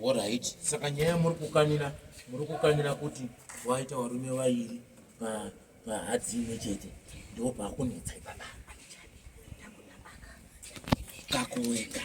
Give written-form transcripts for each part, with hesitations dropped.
Alright, saka nyaya muri kukanira muri kukanira kuti waita varume vairi pahadzi imwe chete ndipo pakunetsa ipapa. Kako wega.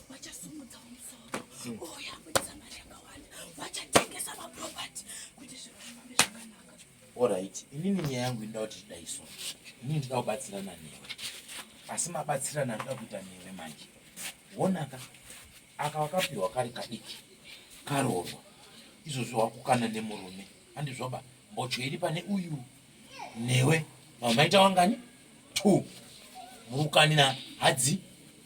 Vachasimudza musoro ouya abudisa mari yakawanda, vachatengesa mapropati kuti zviro zvifambe zvakanaka. Alright, inini nyaya yangu inoda kuti tidai so. Inini ndinoda kubatsirana newe, asi mabatsirana anoda kuita newe manje. Wonaka, aka wakapiwa kari kadiki karoorwa, izvozvo wakukana nemurume, handizvoba? Mbocho iri pane uyu newe, mamaita wangani? Two. Muri kukanina hadzi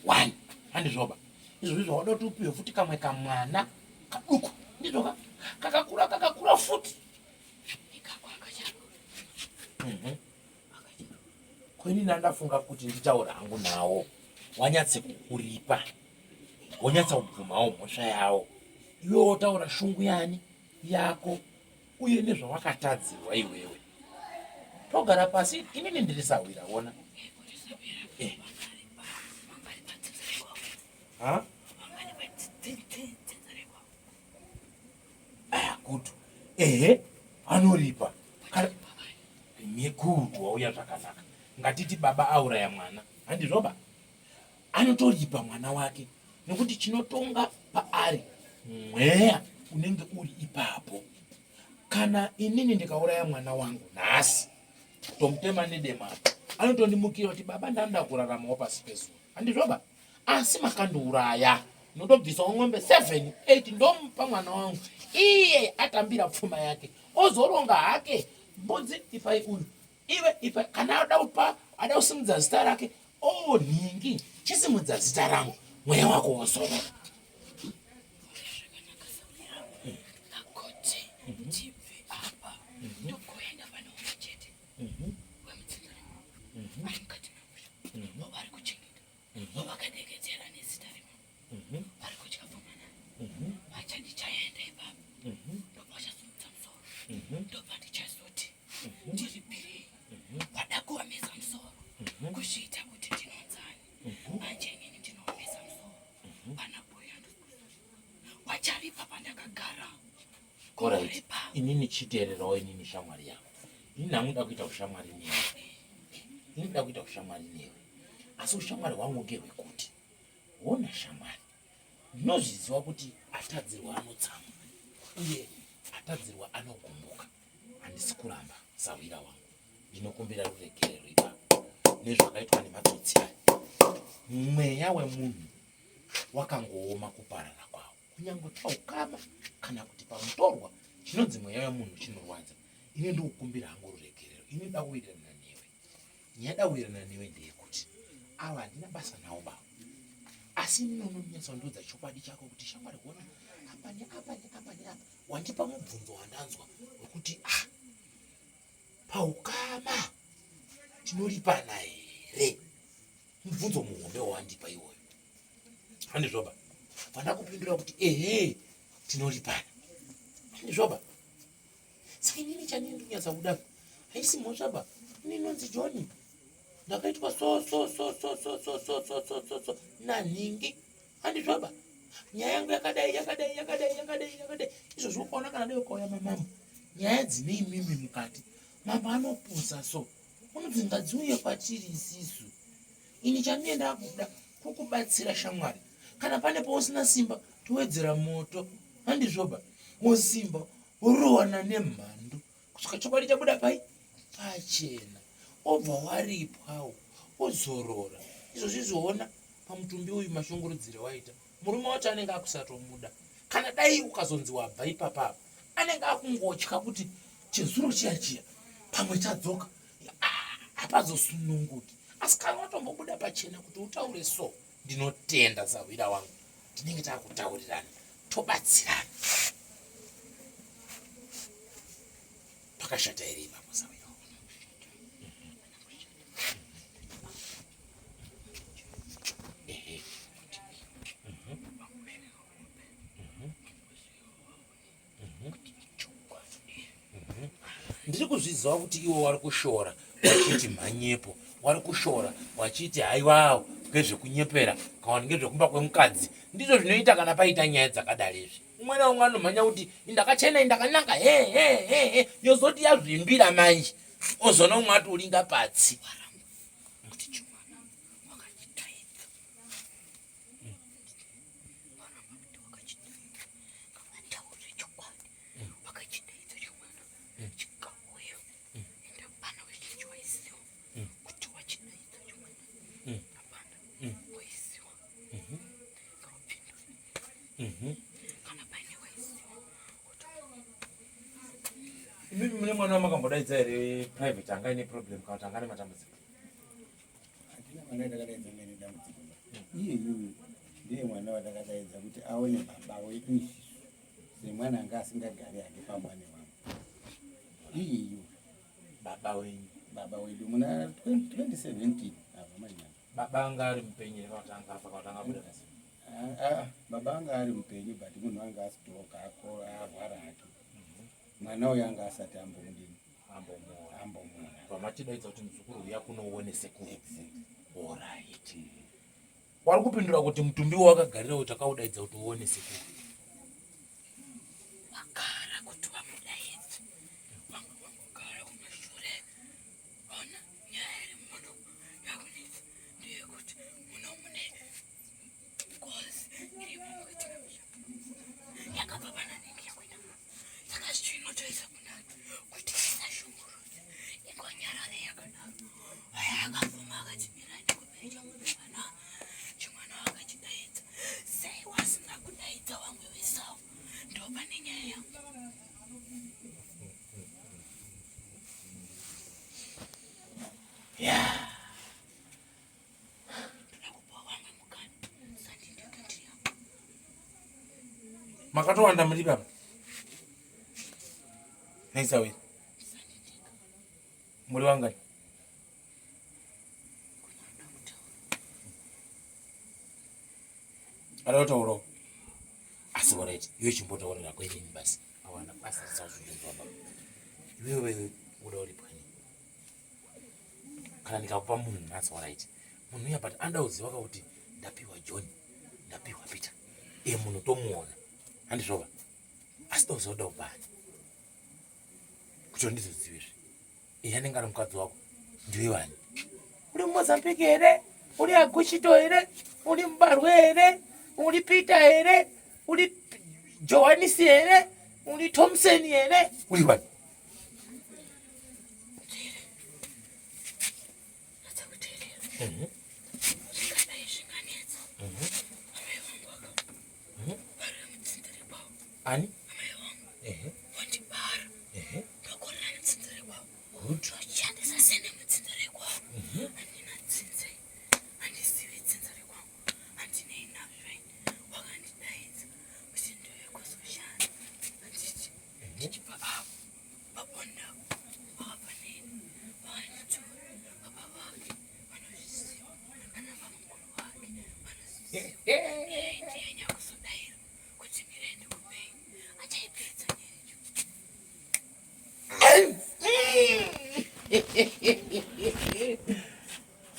one, handizvoba? Izvozvo zvawada kuti upiwe futi kamwe kamwana kaduku, ndizvoka? Kakakura kakakura futi. Ko inini andafunga kuti nditaura hangu nawo wanyatse kukuripa, wonyatsa kubvumawo mhosva yawo, iwe wotaura shungu yani yako uye nezvawakatadzirwa iwewe, togara pasi. Inini ndiri sahwira, wona. Ha? Aya kutu ehe anoripa nekutu wauya zvakanaka. Ngatiti baba auraya mwana, handizvoba? Anotoripa mwana wake nekuti chinotonga paari mweya unenge uri ipapo. Kana inini ndikauraya mwana wangu nhasi, kutomutema nedema, anotondimukira kuti baba, ndanoda kuraramawo pasi pezuva, handizvoba? Asi makandiuraya, ndotobvisawo ng'ombe 7 8 ndomupa mwana wangu, iye atambira pfuma yake, ozoronga hake mbudzi ipai uyu, iwe ipai. Kana ada kupa, ada kusimudza zita rake, o nhingi chisimudza zita rangu, mweya wako wozorora. Kuti tibve apa, togoenda pane umwe chete wemutsinza ari mukati memusha wavari kuchengeta, wavakadekedzera nezita rimwe, vari kudya pfuma naye. Vachandichaenda ipapo, ndobva vachasimudza musoro, ndobva ndichazoti ndiripirei. Wada kuomesa musoro kuzviita kuti ndinonzani, manje inini ndinoomesa musoro pana boya, wacharipa pandakagara. Alright. Kuripa. Inini chiteererawo inini shamwari yangu. Inini hanguda kuita ushamwari newe, ini ndoda kuita ushamwari newe, asi ushamwari hwangu ngehwekuti wona shamwari, ndinozviziva kuti atadzirwa anotsamwa uye atadzirwa anogumbuka. Handisi kuramba, sahwira wangu, ndinokumbira ruregerero ipapo nezvakaitwa nematsotsi aya. Mweya wemunhu wakangooma kuparara kwawo, kunyange paukama kana kuti pamutorwa, chinonzi mweya wemunhu chinorwadza. Ini ndikukumbira hangu ruregerero. Ini ndoda kuwirirana newe. Nyaya da kuwirirana newe ndeyekuti ava handina basa nawo baba, asi inini unonyatsondiudza chokwadi chako kuti shamwari, hona apa neapa neapa neapa wandipa mubvunzo wandanzwa wekuti ah, paukama tinoripana here? Mubvunzo muhombe wawandipa iwoyo, handizvoba? Vandakupindura kuti ehe, tinoripana, handizvoba? Saka inini chanini ndikunyatsa kuda haisi mhosva ba. Ini inonzi Johni, ndakaitwa so so so so so so so so so so so nanhingi, handizvoba? Nyaya yangu yakadai yakadai yakadai yakadai yakadai. Izvozvo ukaona kana dai ukauya mamambo, nyaya dzine imimi mukati, mambo anopusa so unonzi ngadziuye kwatiri isisu. Ini chandine ndakuda kukubatsira shamwari, kana pane pausina simba towedzera moto, handizvoba? Wosimba worowana nemhandu kusvika chokwadi chabuda pai pachena, obva waripwawo, ozorora. Izvozvi izvoona pamutumbi uyu mashungurudzire waita murume wacho, anenge akusatomuda. Kana dai ukazonzi wabva ipapapa, anenge akungotya kuti chezuro chiya chiya pamwe chadzoka, hapazosununguki. Asi kana watombobuda pachena kuti utaure so, ndinotenda sahwira wangu, tinenge takutaurirana tobatsirana. Pakashata here ipapo, sahwira wangu? Ndiri kuzviziva kuti iwo wari kushora wachiti mhanyepo, wari kushora wachiti haiwawo ngezvekunyepera kana ngezvekumba kwemukadzi. Ndizvo zvinoita kana paita nyaya dzakadari izvi. Umwe naumwe anomhanya kuti indakachena indakanaka he he he he yozoti yazvimbira manje ozoona umwe ati uringa patsi. Kuti chimwana wakachitaidza. Varamba kuti wakachitaidza. Ngavataure chokwadi. Wakachidaidza chimwana chikauya. Ende hapana wechurch waiziva kuti wachidaidza chimwana. Hapana waiziva. Ngavapindure. Kana paine waiziva. Imimi mune mwana wamakambodaidza here private anga aine problem kana kuti anga ane matambudziko? Handina mwana wandakadaidza anga aine dambudziko ba. Iye yuyu ndiye mwana wandakadaidza kuti aone baba wedu isusu semwana anga asingagari hake pamba nevamwe. Iye yuyu Baba wenyu. Baba wedu muna 2017 apa manje. Baba anga ari mupenyu here kana kuti anga afa kana kuti anga abuda basa? Ah, ah, baba anga ari mupenyu but munhu anga astroke ako arwara hake. Mwana uyu anga asati ambomudini Ambomuona. Ambomuona. Vamachidaidza kuti muzukuru uya kunoone sekuru. Alright. Wari kupindura kuti mutumbi wawakagarira uyu takaudaidza kuti uone sekuru. Vakara kuti vamudaidze. Vamwe vangogara kumashure. Ona nyaya iri muno yakunetsa ndeyekuti muno mune ngozi irimo mukati memusha yakabva pana nhingi yakuenda muno. Saka zvinotoisa kunani kuti isashungurudze ingonyarare yakadaro. Aya akabvuma akati mirai ndikupei chamunowana. Chimwana wakachidaidza. Sei wasina kudaidza vamwe vesawo? Ndopane nyaya yangu. Yeah. Ndoda kupa vamwe mukana. Sandi ndega ndiri apa. Makatowanda muri baba. Neisawiri. Sandi ndega. Muri wangani? Kuna anoda kutaura. Ada kutaurawo. Asi alright, iwe chimbotaurira kwenini basi. Awana basa risazvinzwa baba. Iwewe uda uripwa nei? Kana ndikakupa munhu nhasi alright. Munhu uya but anoda kuziva ka kuti ndapiwa John, ndapiwa Peter. Iye munhu tomuona. Handizvoba. Asi toziva uda kupani. Kuti ndizozive zve. Iye anenge ari mukadzi wako. Ndiwe wani? Uri muMozambique here? Uri Agushito here? Uri Mubarwe here? Uri Peter here? Uri Johanisi here? Uri Thompson here? Uri wani? Natsa kuteerera. Zvingadai zvinganetsa. Amai vangu aka. Vari vemudzinza rekwavo. Ani? Amai vangu. Ehe. Vandibara. Ehe. Ndokorera mudzinza rekwavo. Good. Ndoshandisa sene mudzinza rekwavo. Handina dzinza. Handizivi dzinza rekwangu. Handinei nazvo ini. Wakandidaidza kuti ndiuye kuzoshanda. Handiti ndichibva apo pabonda wakabva neni. Vakanditora baba vake vanozviziva. Nana bamukuru vake vanozviziva. Iye ndiye nyakuzodaira kuti mirai ndikupei. Achaipedza nyaya yacho.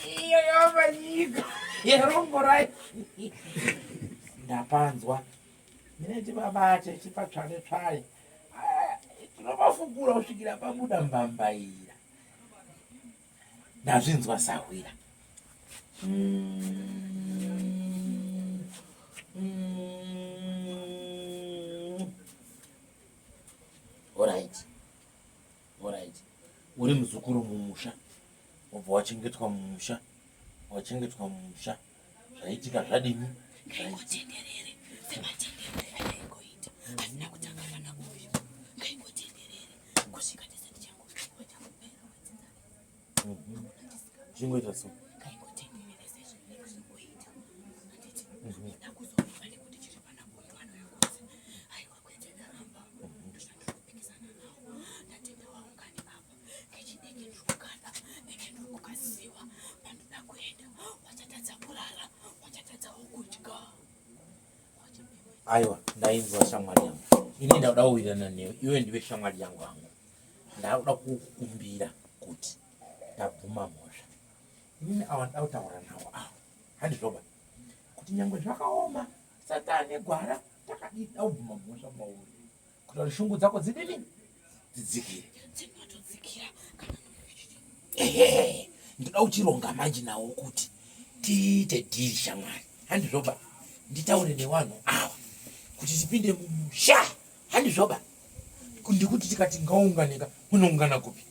Iyo yamanyika yerongorai. Ndapanzwa. Mine chibabate chipatsvare tsvare. Tinomafukura kusvikira pabuda mbambaira. Ndazvinzwa sahwira. Alright. Alright. Uri muzukuru mumusha. Wobva wachengetwa mumusha. Wachengetwa mumusha. Zvaitika zvadini? Ngaingotenderere sematenderere ayaingoita. Hazvina kutanga pana uyu. Ngaingotenderere kusvika tese tichangopera changopera wedzinza. Chingoita so. Ngaingotenderere sezvinenge zvingoita. Handiti ndoda kuzorova nekuti chiri pana uyu anouya kunze. Aiwa kwete ndaramba. Ndozvandiri kupikisana nawo. Ndatenda waungani apa. Kechidiki ndiri kukanda ende ndiri kukasiwa pandoda kuenda. Wachatadza kurara, wachatadzawo kudya. Aiwa, ndainzwa shamwari yangu. Ini ndauda kuwirirana newe. Iwe ndiwe shamwari yangu hangu. Ndakuda kukukumbira kuti ndabvuma mhosva. Inini awa ndida kutaura nawo awa. Handizvoba. Kuti nyangwe zvakaoma satani gwara takadii da kubvuma mhosva kwauri. Kuti kuti shungu dzako dzidini? Dzidzikire. Dzinotodzikira kana Ehe. Ndoda kuchironga manje nawo kuti tiite dhiri shamwari. Handizvoba. Nditaure nevanhu awa kuti tipinde mumusha. Handizvoba. Ndikuti tikati ngaunganeka unoungana kupi?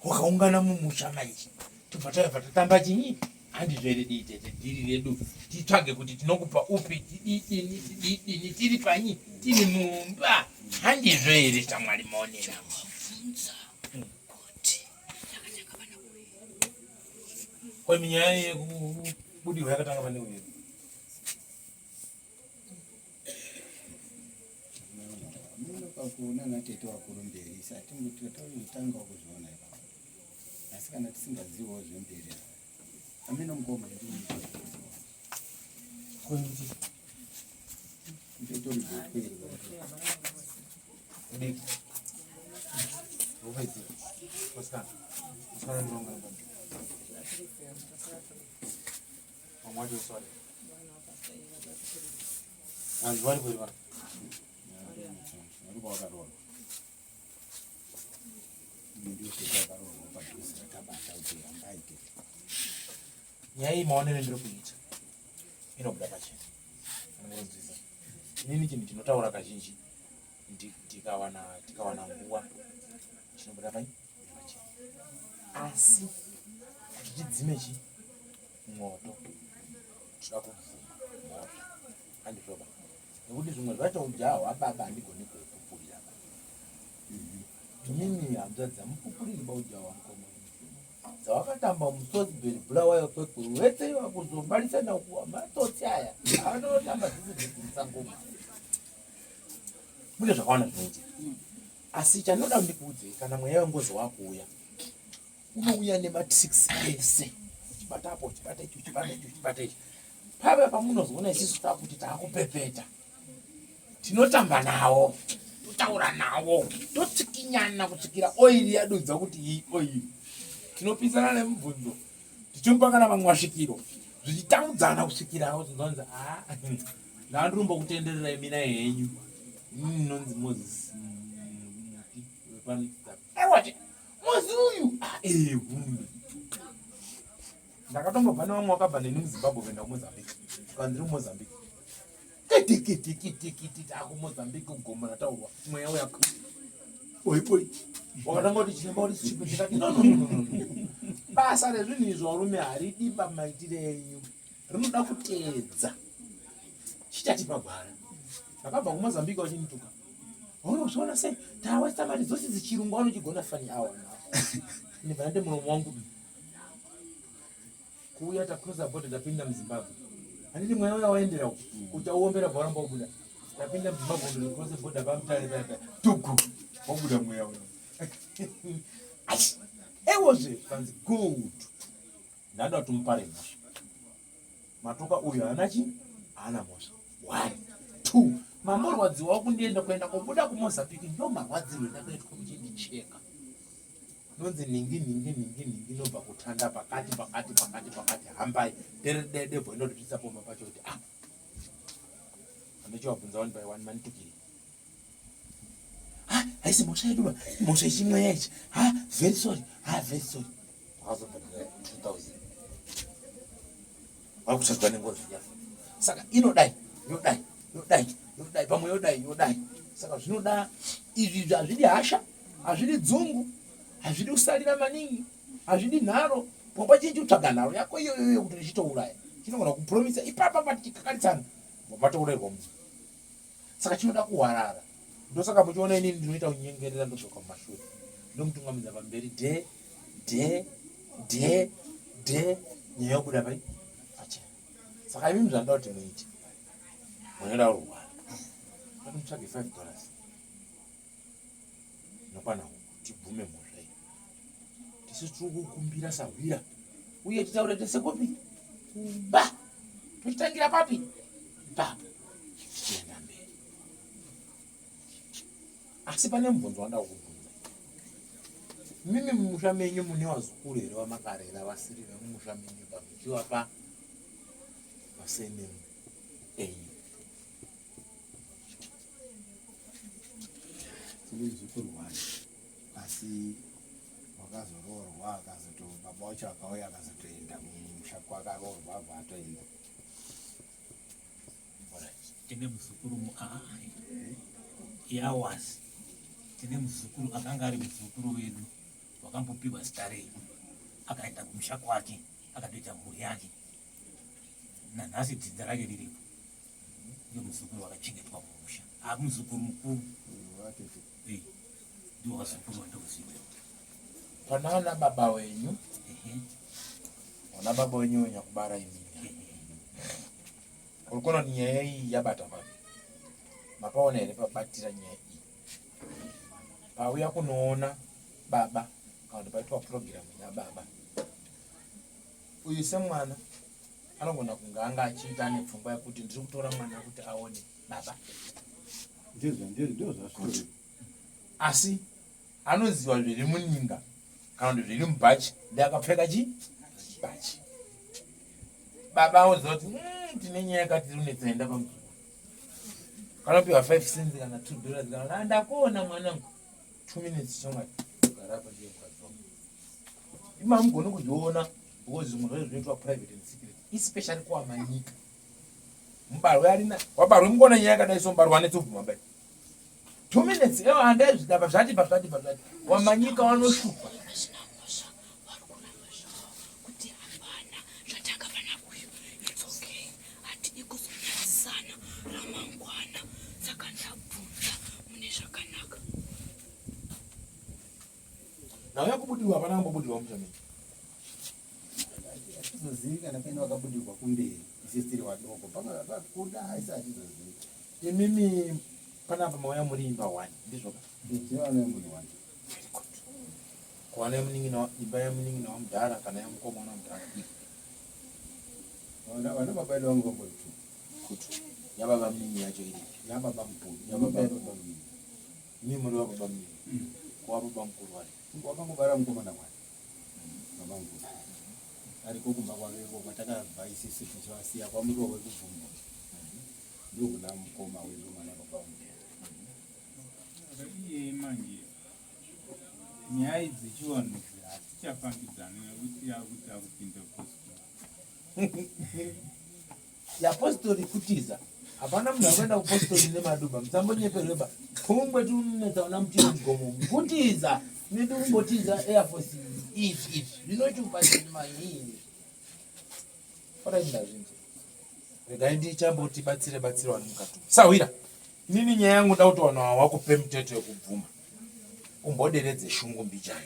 Wakaungana mumusha manje. Tobva tayabva tatamba chinyi? Handizvo here dii tete dhiri redu titsvage kuti tinokupa upi tididini tididini tiri panyi tiri mumba. Handizvo here shamwari maonera? Bvunza kuti yakatanga pana uyu. Kwa nyaya yekubudirwa yakatanga pane uyu. Muno pakuona natete wakuru mberi satingoti tatotangawo kuzviona ipapo. Asi kana tisingaziviwo zvemberi amene mukoma nditori gotwe Udiki. Uvaiti. Wasikana. Wasikana muronga ngani. Vamwe wacho sorry. Vanhu vari kuri vanhu. vari kwakaroorwa ndiyo tete akaroorwa padhuze ratabata kuti rambai tete. Nyaya iyi maonero endiri kuita inobuda pachena. Anonzwisa. Inini chinhu chinotaura kazhinji ndikawana tikawana nguva chinobuda pai pachena. Asi kuti tidzime chi mwoto tinoda kubvuma mhosva. Handizvoba. Nekuti zvimwe zvacho ujaha hwababa handigoni kuupupurira. Inini hanzvadzi hamupupuriri ba ujaha hwamukoma dzawakatamba muSalisbury Bulawayo Kwekwe wese wakuzobarisana kuwa matsotsi aya anotamba dzese dzedzimutsango mune zvakawanda zvinoitika. Asi chandinoda ndikuudze, kana mweya wengozi wakuuya unouya nematricks ese, uchibata apo, uchibata ichi, uchibata ichi, uchibata ichi. Pave pamunozoona isisu takuti taakupepeta, tinotamba nawo, totaura nawo, totsikinyana kusvikira oiri yadudza kuti iyi oiri. Tinopisana nemubvunzo tichimupa kana mamwe masvikiro, zvichitambudzana kusvikira ozonzwanzi a ndandirumbokutendererai mina henyu. Inini ndinonzi Moses Muti wepanextap. Aiwa, Mozi uyu vumbi. Ndakatombobva nevamwe wakabva neni muZimbabwe kuenda kuMozambique. Kana ndiri muMozambique. Kiti takuMozambique kugomo rataurwa. Mweya uya. Oi oi. Wakatanga kuti chiremba kuti chipo ndikati no no no no no. Basa rezvinhu izvo varume haridi pamaitire enyu. Rinoda kuteedza. Chichatipa gwara. Ndakabva kuMozambique vachinituka. Unozviona sei? Tawesta mari dzose dzechirungu vanochigona fani awa. Ndibva ndati muromo wangu kuuya tacrossa border tapinda muZimbabwe. Handiti mweya uya waendera uku kuti auombera bva waramba wabuda. Tapinda muZimbabwe ndocrossa border paMutare paya paya. Tugu wabuda mweya uya. Ewozve zvikanzi good. Ndada kuti mupare mhosva. Matoka uyu haana chi haana mhosva. 1 2 mamborwadziwa kundienda kuenda kobuda kuMozambique ndo marwadzirwo ndakaitwa muchindicheka. Nonzi nhingi nhingi nhingi nhingi inobva kutanda pakati pakati pakati pakati hambai deredede bvo inotibvisa pomba pacho kuti ah andichivabvunza one by one manitukiri. Ha haisi mhosva yedu ba, mhosva yechimweya ichi. Ha very sorry, ha very sorry. Wakazobhadhara 2000 vakuchadzwa nengozi yafa. Saka inodai yodai yodai yodai pamwe yodai yodai. Saka zvinoda izvi hazvidi hasha, hazvidi dzungu, hazvidi kusalira maningi, hazvidi nharo. Pamwe chinchi kutsvaga nharo yako iyoyo yekuti richitouraya chinogona kupromisa ipapa patichikakaritsana matourairwa munhu. Saka chinoda kuhwarara. Ndosaka muchiona inini ndinoita kunyengerera ndodzoka mumashure ndomutungamidza pamberi de de de de nyaya yobuda pai pachena. Saka imimi zvanoda kuti muite munoda kurwara kuti mutsvage $5 inokwana huku tibvume mhosva iyi. Tisu tiri kukumbira sahwira uye titaure tese kupi kumba tochitangira papi ipapo tichienda mberi. Asi pane mubvunzo wanda kukubvunza. Mimi mumusha menyu mune vazukuru here vamakarera vasiri vemumusha menyu pamuchiwapa masenemu enyu? Tine muzukuru wani asi wakazoroorwa akazoto baba wacho akauya akazotoenda mumusha kwakaroorwa abva atoenda. Tine muzukuru yawas tine muzukuru akanga ari muzukuru wedu wakambopiwa zita renyu akaenda kumusha kwake akatoita mhuri yake nanhasi dzinza rake riripo ndiyo muzukuru wakachengetwa mumusha amuzukuru mukuru ndiwo vazukuru vandikuziva Panana baba wenyu, vana baba wenyu wenyakubara imini, uri kuona kuti nyaya iyi yabata papi? Mapaona here pabatira nyaya iyi? Pauya kunoona baba kana kuti paitwa purogiramu yababa, uyu semwana anogona kunge anga achiita ane pfungwa yekuti ndiri kutora mwana kuti aone baba. Ndizvo. Asi anoziva zviri muninga kana kuti zviri mubhachi ndiakapfeka chi bhachi. Baba anoziva kuti tine nyaya yakati iri kunetsa, enda pamuzukuru. Kanopiwa 5 cents kana 2 dollars kana ndakuona mwanangu 2 minutes shamwari gara apa ndiye mukadzi wangu. Imi hamugoni kuzviona because zvimwe zvacho zvinoitwa private and secret, especially kuwamanyika. Mubarwe arina wabarwe mukona nyaya yakadai so mubarwe anetsobvuma bai 2 minutes ewa handaizvida pa zvati pa zvati pa zvati wamanyika wanoshupa. Vasina mhosva vari kuramba zvavo kuti hapana zvatanga pana uyu. It's okay, hatidi kuzonyadzisana ramangwana, saka ndabvunza mune zvakanaka. Nauya kubudirwa hapana kambobudirwa musha menyu. Hatizozivi kana paine wakabudirwa kumberi isi tiri wadoko pamwe aisi hatizozivi. Imimi panapa mauya muri imba one, ndizvo ka? Tine munhu wani. Very good. Kuwana yemunin'ina, imba yemunin'ina wamudhara kana yemukomana wamudhara iri vana baba vedu vangu vangori two. Good. Yababa munini yacho iripi? Yababa mukuru. Yababa Yababa munini. Imi muri wababa munini, kuwababa mukuru wari wakangobara mukomana wani baba mukuru ariko kumba kwake iko kwatakabva isisi tichivasiya kwamuriwo wekubvumbo ndokuna mukoma wedu mwana baba mukuru. Iye manje nyaya idzi chivanhu idzi hatichafambidzani nekuti yakuti akupinda postori. Yapostori kutiza hapana munhu akuenda kupostori nemaduba musambonyeperwe ba pungwe tunetsa una mutiri mugomo kutiza nedu kumbotiza air force izvi izvi zvinochupa maii orai ndazvinzwa regai ndichamboti batsire batsire vanhu mukati sahwira inini nyaya yangu nda kuti vanhu ava wakupe muteto yekubvuma umboderedze shungu mbijana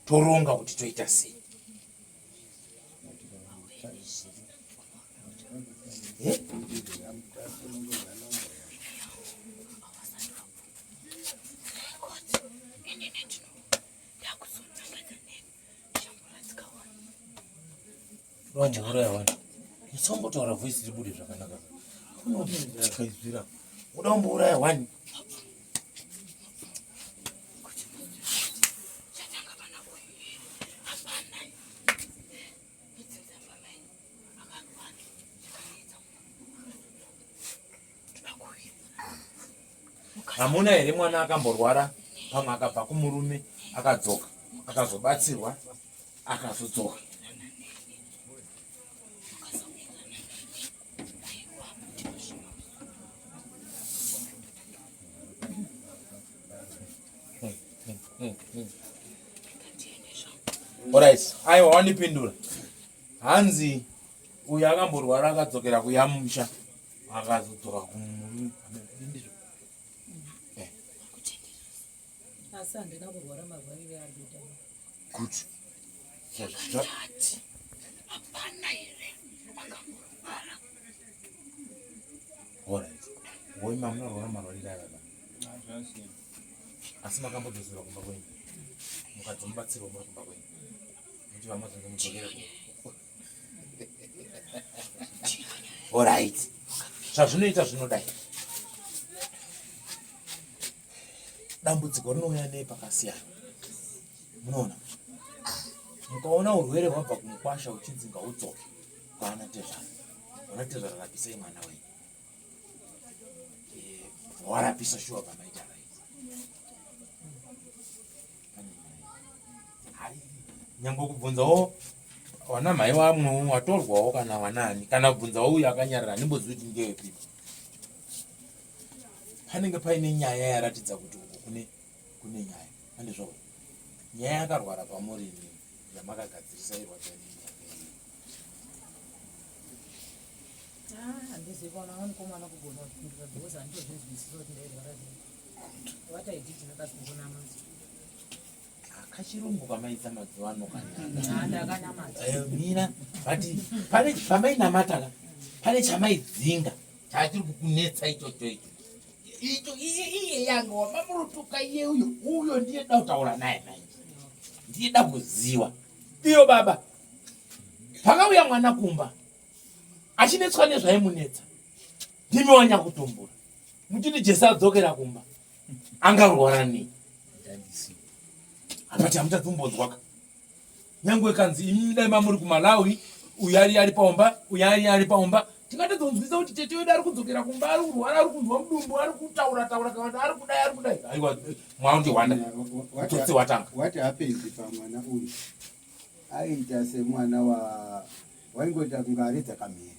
toronga kuti toita sei. Eh? Unombouraya wani. Usombotaura voice ribude zvakanaka. Unokaizwira. Uda kumbouraya wani. Chatanga pana uyu here? Hapana. Mudzinza mama akarwara zvakanetsa toda kuuya. Hamuna here mwana akamborwara pamwe akabva kumurume akadzoka akazobatsirwa akazodzoka? Alright, aiwa wandipindura. Hanzi uyu akamborwara akadzokera kuyamusha akazodzoka kumurume. Ndizvo. Asi handina kurwara marwarire ari kuita. Good. Ndati hapana here akamborwara? Alright. Woi mamunorwara marwarire aya baba. Zvasiyana. Asi makambodzoserwa kumba kwenyu. Mukadzomubatsirwa muri kumba kwenyu. Muti vamazonge mudzokere ku. Alright. Zvazvinoita zvinodai. Dambudziko rinouya nepakasiyana. Munoona, mukaona urwere hwabva kumukwasha uchinzi ngaudzoke kwaana tezvara, vana tezvara rapisai mwana wenyu. Eh, warapisa shuwa pamaita right. Nyangwe kubvunzawo wana mhai wamwe watorwawo kana wanani kana kubvunzawo uyo akanyarara handimbozivi kuti ndewepi. Panenge paine nyaya yaratidza kuti uku kune kune nyaya handizvo nyaya yakarwara pamuri imi yamakagadzirisa irwadza nemi yakaii Ah, handizivi kuona mukomana kugona kupindura because handitozvinzwisisa kuti ndairwara nei. What I did ndakazongonamata. Kachirungu kamaita mazuva ano kana. Ah, ndakanamata. Eh, mina but pane pamainamata ka pane chamaidzinga chachiri kukunetsa ichocho icho icho iye iye yange wamamurutuka iye uyo uyo ndiye da kutaura naye manje ndiye da kuziwa iyo baba pakauya mwana kumba achinetswa nezvaimunetsa ndimi wanyakutumbura muchiti jesu adzokera kumba angarwara nei apati hamutatombonzwaka nyangwe kanzi imi dai mamuri kumalawi uyu ari ari paumba uyu ari ari paumba tingatadzonzwisa kuti tete wedu ari kudzokera kumba ari kurwara ari kunzwa mudumbu ari kutaura taura kana kuti ari kudai ari kudai aiwa mwaundihwanda tsotsi watanga what happens pamwana uyu aiita semwana wa waingoita kunge aridza kamhere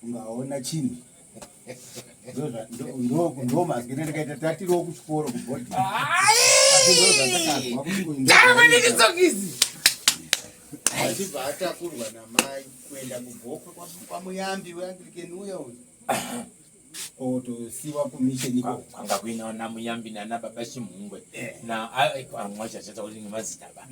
kunge aona chinhu ndo mazwi ndakaita tatiriwo kuchikoro kubhodhi asi ndo zvandakazwa kuti uyu ndo zvaiita. Achibva atakurwa namai kuenda kubhokwe kwamuyambi weAnglican uya uyu otosiwa kumisheni ikoko. Kwanga kuina vana Muyambi nana baba Chimhungwe Eh. na amwe acho achaita kuti nemazita ba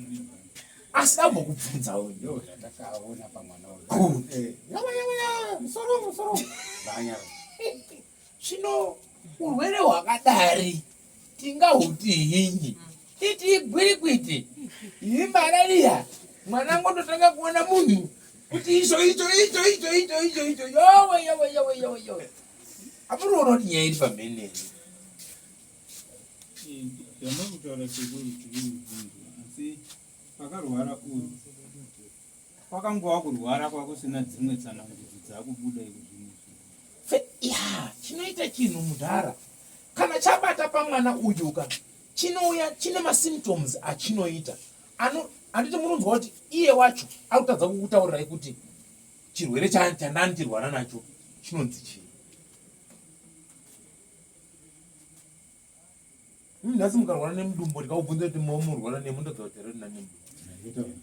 asi dambokubvunzawo Ndo zvatakaona pamwana uyu. Good. Eh, yawa yawa yawa musoro musoro. Vanyara. Zvino urwere hwakadari tingahuti hinyi iti igwirikwiti imarariya mwana ngondotanga kuona munhu kuti icho icho icho icho icho icho icho yowe yowe yowe yowe yowe amuri kuona kuti nyaya iri pamhene here Zvamuri kutaura sekuru tiri kubvunzwa asi pakarwara uyu kwakangova kurwara kwakusina dzimwe tsanangudzo dzakubuda ikuzvinizvi. Ya, chinoita chinhu mudhara kana chabata pamwana uyu ka chinouya chine masymptoms achinoita ano handiti munonzwa kuti iye wacho ari kutadza kukutaurirai kuti chirwere chandandirwara nacho chinonzi chii Imi nhasi mukarwara nemudumbu ndikakubvunza kuti momurwara nemundodza kuti here nemudumbu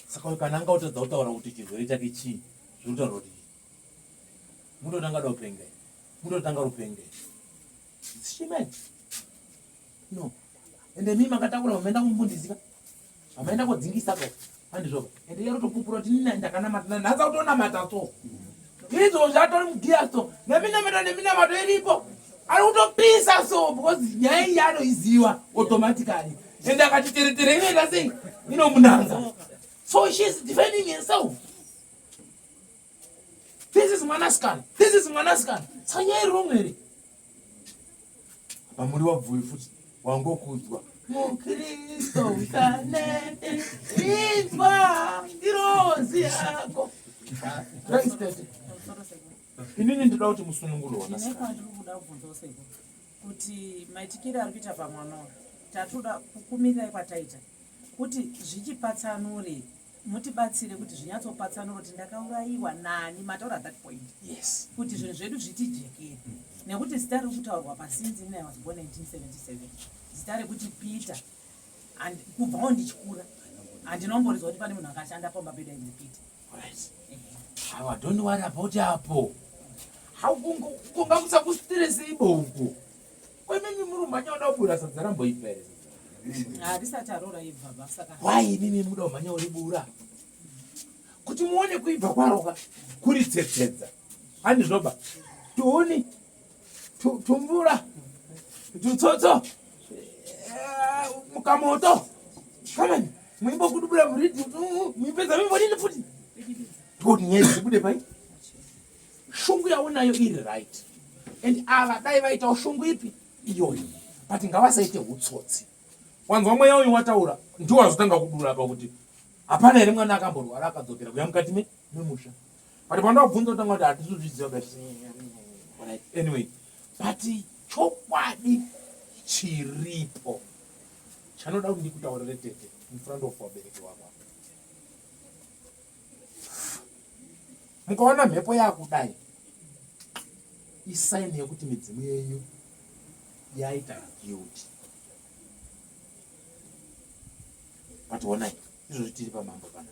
saka kana anga utadza kutaura kuti chirwere chake chii zviri kutaura kuti chii mundotanga da kupenga mundotanga rupenga shimeni no ende mii makatakura mamaenda kumufundisika Amaenda kodzingisa ko. Handizvo. Ende iye arikutopupura kuti nina ndakanamata nanhasi akutonamata so. Izvo zvatori mugiya so. Neminamato neminamato iripo. Ari kutopisa so because nyaya iyi anoiziva automatically. Ende akati tere tere inoita sei? Inomunanza. So she is defending herself. This is mwanasikana. This is mwanasikana. Saka nyaya iri wrong here? Pamuri wabvuyi futi wangokudzwa. Mukristo usanete inzwa ngirozi yako. Thanks tete. Inini ndinoda kuti musunungurwe wanasikana. Ndine kwandiri kuda kubvunzawo sekuru kuti maitikiro ari kuita pamwana uyu tatoda kukumirirai kwataita kuti zvichipatsanure mutibatsire kuti zvinyatsopatsanura kuti ndakaurayiwa nani mataura that point yes kuti zvinhu zvedu zvitijekere nekuti zita riri kutaurwa pasinzi ini i was born 1977 zita rekuti peter and kubvawo ndichikura handinomboridzwa kuti pane munhu akashanda pamba pedu ainzi peter right awa don't worry about apo haukunga kusakustress ibo uko Ko imimi muri kumhanya kuda kubura sadza ramboibva here? Harisati aroora ibva ba saka. Why imimi muda kumhanya uribura? Kuti muone kuibva kwaroka kuri tsetsedza. Handizvoba. Tuhuni tumvura tutsotso eh, mukamoto. Come on. Muimbo kudubura muridzi muipedza muimbodini futi. Ndikuti nyaya dzibude pai. Shungu yaunayo iri right and ava dai vaitawo shungu ipi iyoyo but ngavasaite utsotsi. Wanzwa mweya uyu wataura ndiwo wazotanga kudura apa kuti hapana here mwana akamborwara akadzokera kuya mukati me memusha. But pandawabvunza kutanga kuti hatisi kuzviziva but right. Anyway, but chokwadi chiripo chanoda kuti ndikutaurire tete in front of vabereki wako. Mukaona mhepo yakudai isaini yekuti midzimu yenyu yaita guilty. But honai izvozvi tiri pamambo pana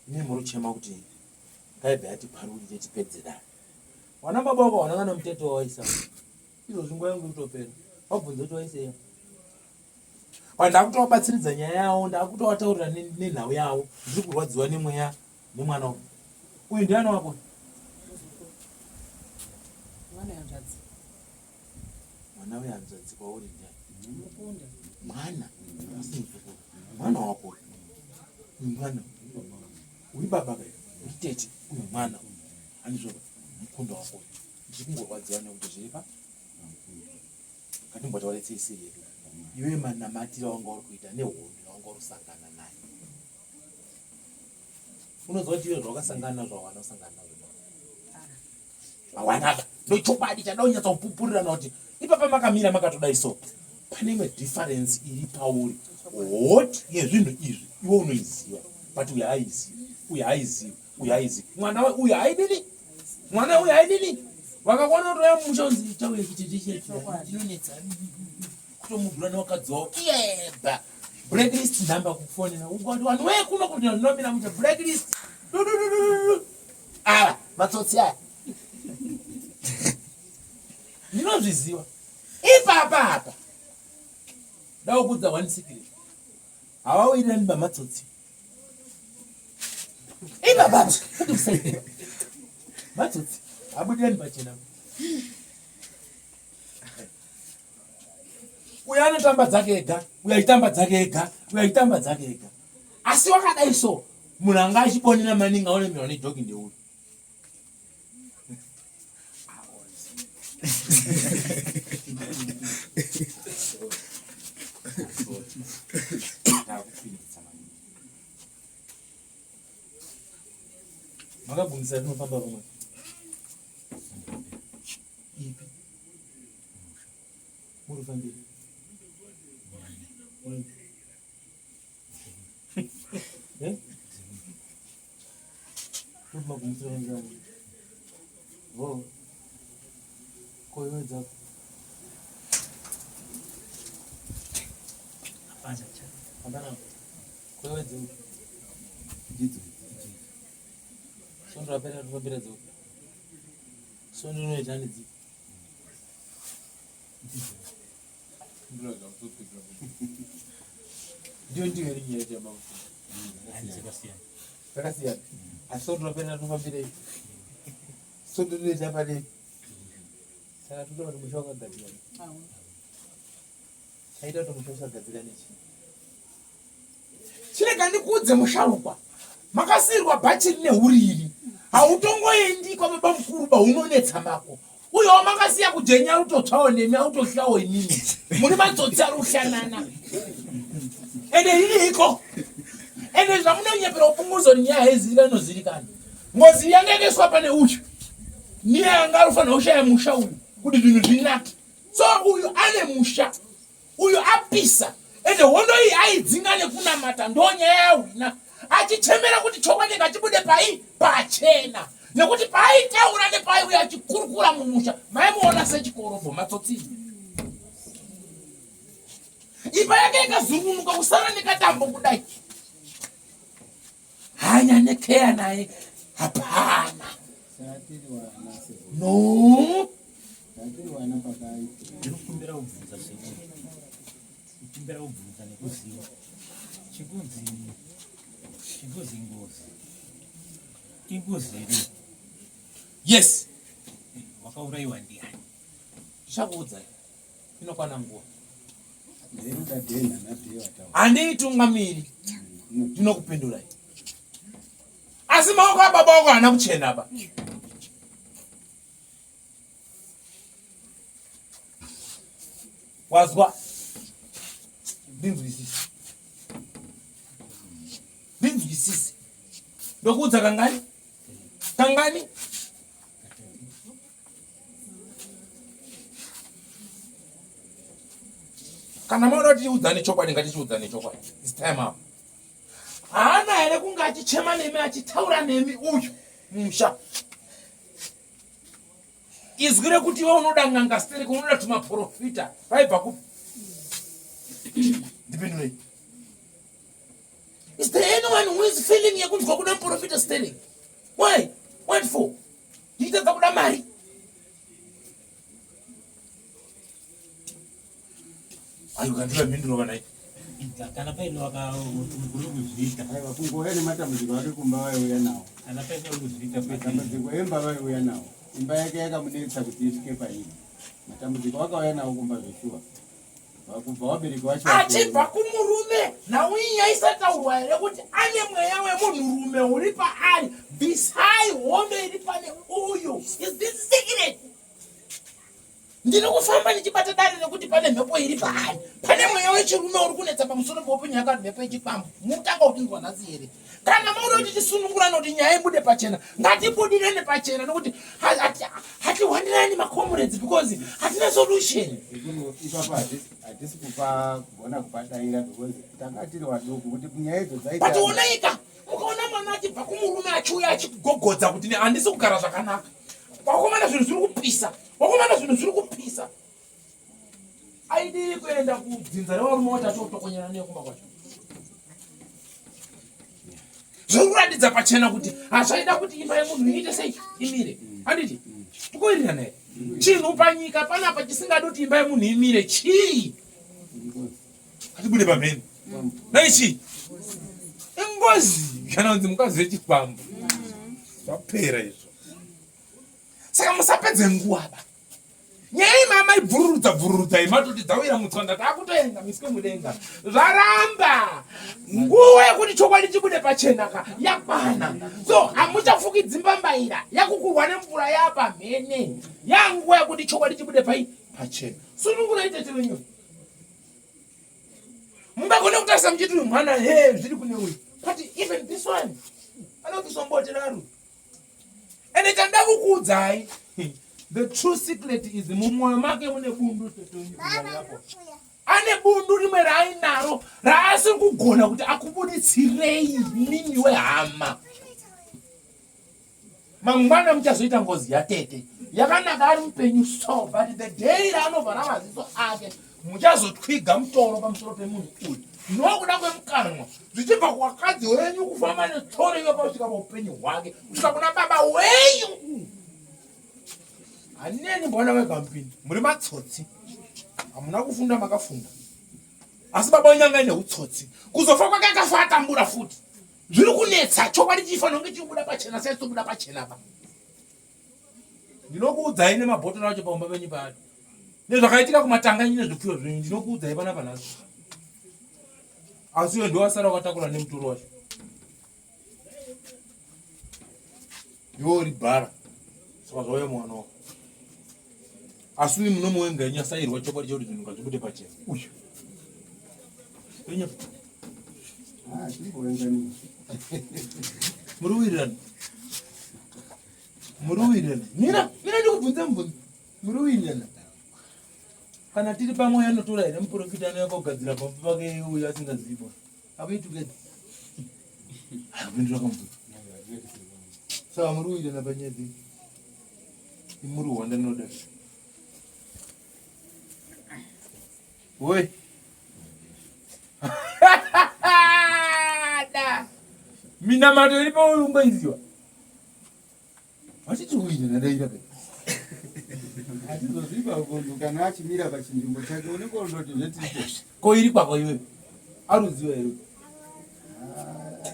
ine muruchema kuti ngaibve yatiparurire tipedze dare. Wana baba wako hauna kana mutete wawaisa izvozvi nguva yangu kutopera wabvunza kuti waisei but ndakutovabatsiridza nyaya yavo ndakutovataurira nenhau yavo ndiri kurwadziwa nemweya nemwana uyu uyu ndiani wako mwana wehanzvadzi kwauri ndiani mwana asi muzukuru mwana wako uyu mwana uri baba kai uri tete uyu mwana andizvoba mukunda wako uyu ndiri kungorwadziwa nekuti zviri pa ngatimbotaure tsese yedu iwe manamatiro awanga uri kuita nehondo yawanga uri kusangana nayo unoziva kuti iwe zvawakasangana nazvo hawana kusangana nazvo hawanaka ndochokwadi chada kunyatsa kupupurirana kuti ipapa makamira makatodai so pane imwe difference iri pauri hot yezvinhu izvi iwe unoiziva but uyo haizivi uyo haizivi uyo haizivi mwana uyo haidini mwana uyo haidini vakakwana kutoya mumusha unzi chauya chitetechetinonetsa kutomudhura nevakadzi wavo iyeba blacklist number kufonera ukati vanhu wee kuno kuti ndinomira mucha blacklist dududududu ava matsotsi aya ndinozviziva ipapa apa ndakuudza one secret havawirirani bamatsotsi ipapa matsotsi habudirani pachena uyo anotamba dzake ega uyo achitamba dzake ega uyo achitamba dzake ega asi wakadai so munhu anga achibonera maningi aonemerwa nejoki ndeuyu makagumisa rinofamba rumwe ipi murufambira eh? Vo. Ko iwe dzako. Hapana cha. Hapana. Ko iwe dzako. Ndidzo. Sondo rapera tofambira dzako. Sondo inoita nedzi. Ndiyo ndiyo iri nyaya yamakufunga. Zvakasiyana. Asi sondo rapera tofambirei? Sondo rinoita panei? Saka totoona kuti musha wakagadzikana. Chaita kuti musha usagadzikane chii? Chirega ndikuudze musharukwa, makasiirwa bhachi rine huriri, hautongoendi kwababa mukuru ba unonetsa mako. Uyo wamakasiya kujenya utotsvawo nemi autohlawo inini. Muri matsotsi ari kushanana. Ende ririko. Ende zvamunonyepera kupunguza kuti nyaya haizivikani inozivikana. Ngozi yanga yakaiswa pane uyu. Ndiye anga arufanira kushaya musha uyu kuti zvinhu zvinake. So uyu ane musha. Uyu apisa ende hondo iyi aidzinga nekunamata ndonyaya yahwina achichemera kuti chokwadi ngachibude pai pachena nekuti paaitaura nepaaiuya achikurukura mumusha maimuona sechikorobho matsotsi imba yake ikazungunuka kusara nekatambo kudai hanya nekeya naye hapana no ndinokumbira kubvunza sekuru kukumbira kubvunza nekuziva chikunzi chingozi ingozi ingozi here yes wakaurayiwa ndiani ndichakuudzai inokwana nguva handiitungamiri ndinokupindurai asi maoko ababa wako haana kuchena ba wazwa Ndinzwisise. Ndinzwisise. Ndokuudza kangani? Kangani? Kana maona kuti tiudzane chokwadi ngatichiudzane chokwadi. It's time up. Haana here kunge achichema nemi achitaura nemi uyu musha. Izwi rekuti iwe unoda n'anga stereki unoda tumaprofita raibva kupi? Ndipindurei. Is there anyone who is feeling yekunzwa kuda muprofita stereki? Why? What for? Ndichitadza kuda mari. Ayo kandiva mhinduro kana iyi. Kana paine uri kuzviita. Aiwa kungouya nematambudziko ake kumba vaiuya nawo. Kana paine uri kuzviita kwete. Matambudziko emba vaiuya nawo. Imba yake yakamunetsa kuti isvike pairi. Matambudziko akauya nawo kumba zveshuwa. Kubva vabereki vacho. Achibva kumurume nhau iyi yaisataurwa here kuti ane mweya wemunhurume uri paari bvisai hondo iri pane uyu. Is this secret? Ndiri kufamba ndichibata dare nekuti pane mhepo iri paari. Pane mweya wechirume uri kunetsa pamusoro peupenyu hwake ari mhepo yechikwambo. Mutanga kutinzwa nhasi here? Kana maona kuti tisunungurane kuti nyaya ibude pachena, ngatibudirane pachena nekuti hatiwandirani macomrades because hatina solution. Ipapo hatisi kupa kugona kupadaira because tanga tiri waduku kuti nyaya idzo dzaita. But onaika mukaona mwana achibva kumurume achiuya achikugogodza kuti handisi kugara zvakanaka. Wakomana zvinhu zviri kupisa. Wakomana zvinhu zviri kupisa. Aidii kuenda kudzinza revarume wacho achotokonyana nekumba kwacho. Zviri kuratidza pachena kuti hazvaida kuti imba yemunhu iite sei imire. Handiti? Tikuwirirana here? Chinhu panyika panapa chisingadi kuti imba yemunhu imire chii? Hatibude pamhene. Dai chii? Ingozi kana kunzi mukadzi wechikwambo. Zvapera izvo. Saka musapedze nguva ba. Nyaya iyi mama ibvururudza bvururudza iyi matoti dzawira mutswanda takutoenda miswe mudenga. Zvaramba. Nguva yekuti chokwadi chibude pachena ka yakwana. So hamuchafukidzi mbambaira yakukurwa nemvura yapamhene. Yanguva yekuti chokwadi chibude pai pachena. Sunungurai tete wenyu. Mungagone kutarisa muchiti uyu mwana he zviri kune uyu. But even this one anobviswa mbote raru. Ende chanda kukuudzai the true secret is mumwoyo make mune bundu ane bundu rimwe raainaro raasiri kugona kuti akubuditsirei mimi wehama mangwana muchazoita ngozi yatete yakanaka ari mupenyu so but the day raanovhara maziso ake muchazotwiga mutoro pamusoro pemunhu uyu nokuda kwemukanwa zvichibva kuvakadzi wenyu kufamba netsoro iyo pakusvika paupenyu hwake kusvika kuna baba wenyu haneni mbona vegamupini muri matsotsi hamuna kufunda makafunda asi baba wenyu anga ine utsotsi kuzofa kwake akafa atambura futi zviri kunetsa chokwadi chifanira kunge chichibuda pachena sei chitobuda pachena pa ndinokuudzai nemabhotoro acho paumba penyu paari nezvakaitika kumatanga enyu nezvipfuyo zvenyu ndinokuudzai panapa nhasi asi uyo ndiwasara wakatakura nemutoro wacho iwe uri bhara saka zvauya mwana wako asi uyu munomuwenga yenyu asairwa chokwadi chekuti zvinhu ngazvibude pachena uyu Ah, muri wirirana muri wirirana mira mira ndikubvunze mubvunzo muri wirirana kana tiri pamwe anotora here muprofita anouya kogadzira pamba pake uyu asingazivi bora are we together apindura kamubvunzo saka muri wirirana panyaya dzenyu imuri hwanda ndinoda Woi. Da. Minamato iripo ungoiziwa. Vachiti uine nadaira pe. Hatizozvipa munhu kana achimira pachinzvimbo chake unenge undoti zvetite. Ko iri kwako iwe. Aruziwa here?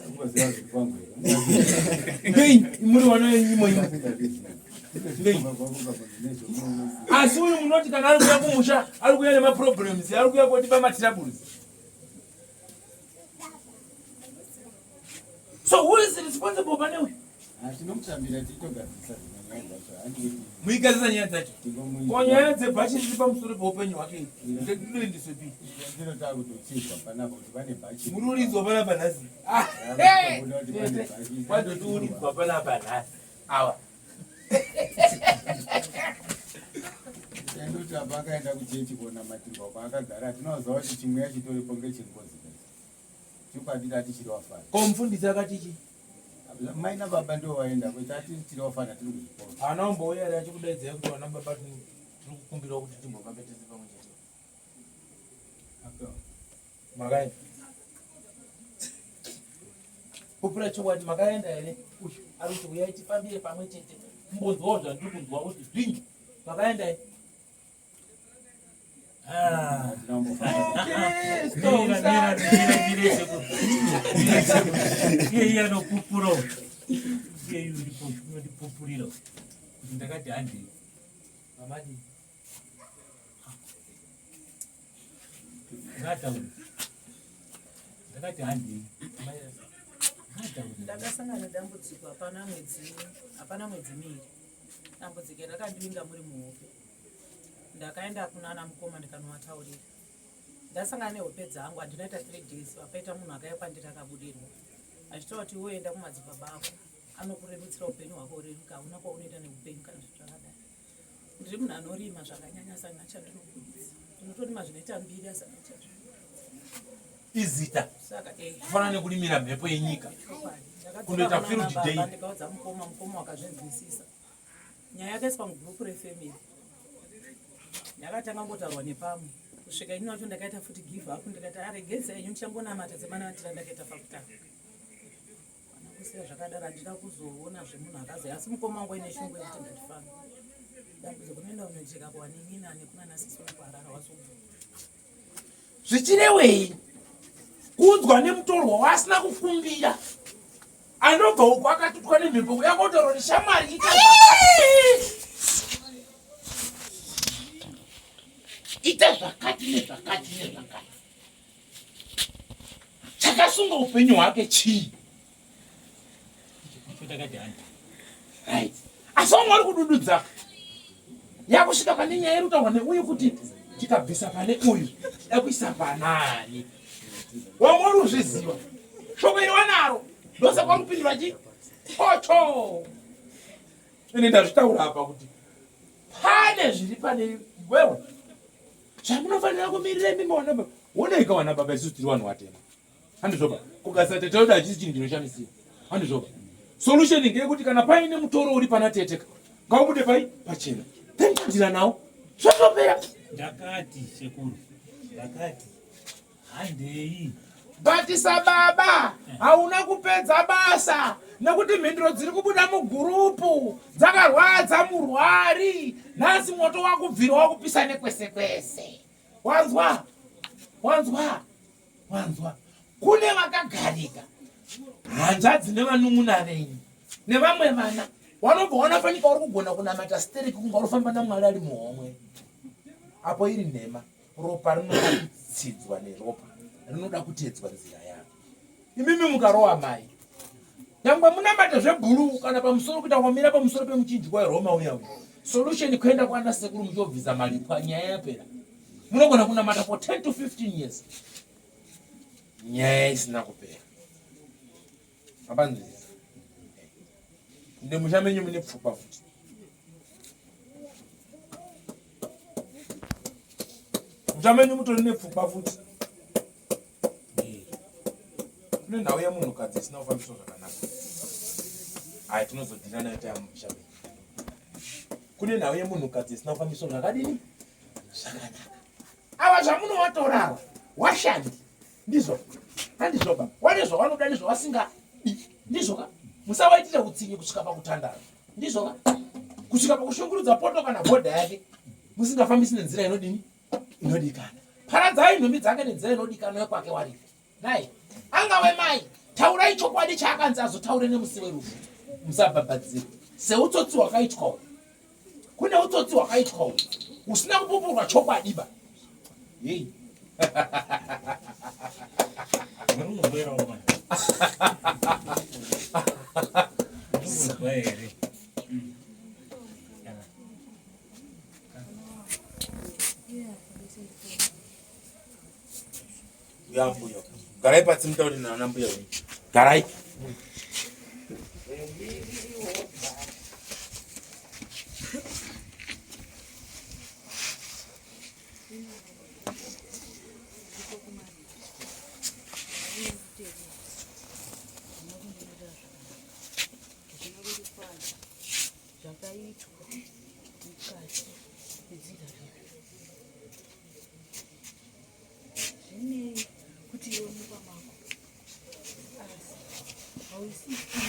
Ungaziva zviri kwangu here? Ngei muri wana yenyu imo. Ngei. Asi uyu munoti kana ari kuya kumusha ari kuya nemaproblems ari kuya kotipa matrabbles. So who is responsible pane uyu? Tinomutambira tichitogadzirisa zvinhu. Muigadzisa nyaya dzacho. Ko nyaya dzebhachi riri pamusoro peupenyu hwake ndinoendesepi? Muri uridzwa panapa nhasi. Ah, Kwadotiuridzwa panapa nhasi. Awa. Ndoti apa akaenda kuchechi konamatirwa kwaakagara tinoziva kuti chimweya chitoripo ngechengozi. Chokwadi tati chiri wafana. Ko mufundisi akati chii? Mai nababa ndivo vaenda kwete ati tiri wafana tiri kuzvikoro. Haana kumbouya here achikudaidzai kuti vana baba tiri kukumbirawo kuti timbofambe tese pamwe chete? Makaenda. Pupura chokwadi makaenda here? Uyu ari kuti uyai tifambire pamwe chete. Kumbonzwawo zvandiri kunzwa kuti zvingi. Makaenda here? Iye anopupura iye unondipupurira kuti ndakati handei mamadi ngatauri ndakati handei ndakasangana nedambudziko hapana mwedzi hapana mwedzi miiri dambudziko rakandivinga muri muhope Ndakaenda kunana mukoma ndikanovataurira. Ndasangana nehope dzangu handina ita 3 days vapaita munhu akauya kwandiri akabudirwa achitaura kuti iwe enda kumadzibaba ako anokurerutsira upenyu hwako ureruka hauna kwaunoita neupenyu kana zvinhu zvakadai. Ndiri munhu anorima zvakanyanya saka chandinobuditsa ndinotorima zvinoita mbiri asi handina chandinobuditsa. Izita Saka eh kufanana nekurimira mhepo yenyika chokwadi ndakadzoka kundoita kunana field baba day. ndikaudza mukoma mukoma wakazvinzwisisa. Nyaya yakaiswa mugroup refamily yakatanga kungotaurwa nepamwe kusvika ini wacho ndakaita futi give up ndikati aregedza ah, enyu ndichangonamata semanamatira ndakaita pakutanga ana kusiya zvakadaro handina kuzoona zvemunhu akazoya asi mukoma wangu aine shungu yekuti ngatifambe dambudziko unoenda unocheka kuvanin'ina nekunana sisi wekuharara wazobva Zvichirewei kuudzwa nemutorwa waasina kukumbira anobva uko akatutwa nemhepo kuya kotaura kuti shamwari ita ita zvakati nezvakati nezvakati chakasunga upenyu hwake chii right asi vamwe vari kudududza yakusvika pane nyaya iri kutaurwa neuyu kuti tikabvisa pane uyu tida kuisa panani wamwe uri kuzviziva shoko iri wanaro ndosaka uri kupindura chi chocho ende ndazvitaura apa kuti pane zviri pane wewe zvamunofanira kumirira imimi wana baba wonaika wana baba isusu tiri vanhu vatema handizvoba kugadzira tete wedu hachisi chinhu chinoshamisira handizvoba solution ngeyekuti kana paine mutoro uri pana tete ka ngaubude pai pachena then tadira nawo zvotopera ndakati sekuru ndakati handei but sababa hauna kupedza basa nekuti mhinduro dziri kubuda mugurupu dzakarwadza murwari nhasi moto wakubvira wakupisa nekwese kwese wanzwa wanzwa Wanzwa, kune vakagarika hanzvadzi nevanun'una venyu nevamwe vana wanobva wanafanika uri kugona kunamata stereki kunga urifamba namwari ari muhomwe apo iri nhema ropa rinoda kutsidzwa neropa rinoda kutedzwa nzira yaro imimi mukarowa mai nyangwe munamate zvebhuruu kana pamusoro kuita kwamira pamusoro pemuchinjikwa weroma uya uya solution kuenda kwana sekuru muchiobvisa maripwa nyaya yapera munogona kunamata for 10 to 15 years nyaya isina kupera mapanzwisisa ende musha menyu mune pfukwa futi musha menyu mutori nepfukwa futi kune nhau yemunhukadzi isina kufambiswa zvakanaka ayi tinozodhira nayo tayamumusha menyu kune nhau yemunhukadzi isina kufambiswa zvakadini zvakanaka ava zvamunovatora ava washandi ndizvo handizvoba wane zvavanoda nezvavasingadi ndizvoka musavaitira utsinye kusvika pakutandara ndizvoka kusvika pakushungurudza poto kana bhodha yake musingafambisi nenzira inodini inodikana paradzai nhumbi dzake nenzira inodikana yekwake waripo Dai angave mai, taurai chokwadi chaakanzi azotaure nemusi werufu. Musabhabhadzire seutsotsi hwakaitwa uhu. Kune utsotsi hwakaitwa uhu husina kupupurwa chokwadi ba. Hey. Yambuya. Garai pasi mutaure nana mbuya wenyu. Garai. Zvakaitwa mukati medzinza redu zvinei kuti iwe mumba mako asi hausi ipa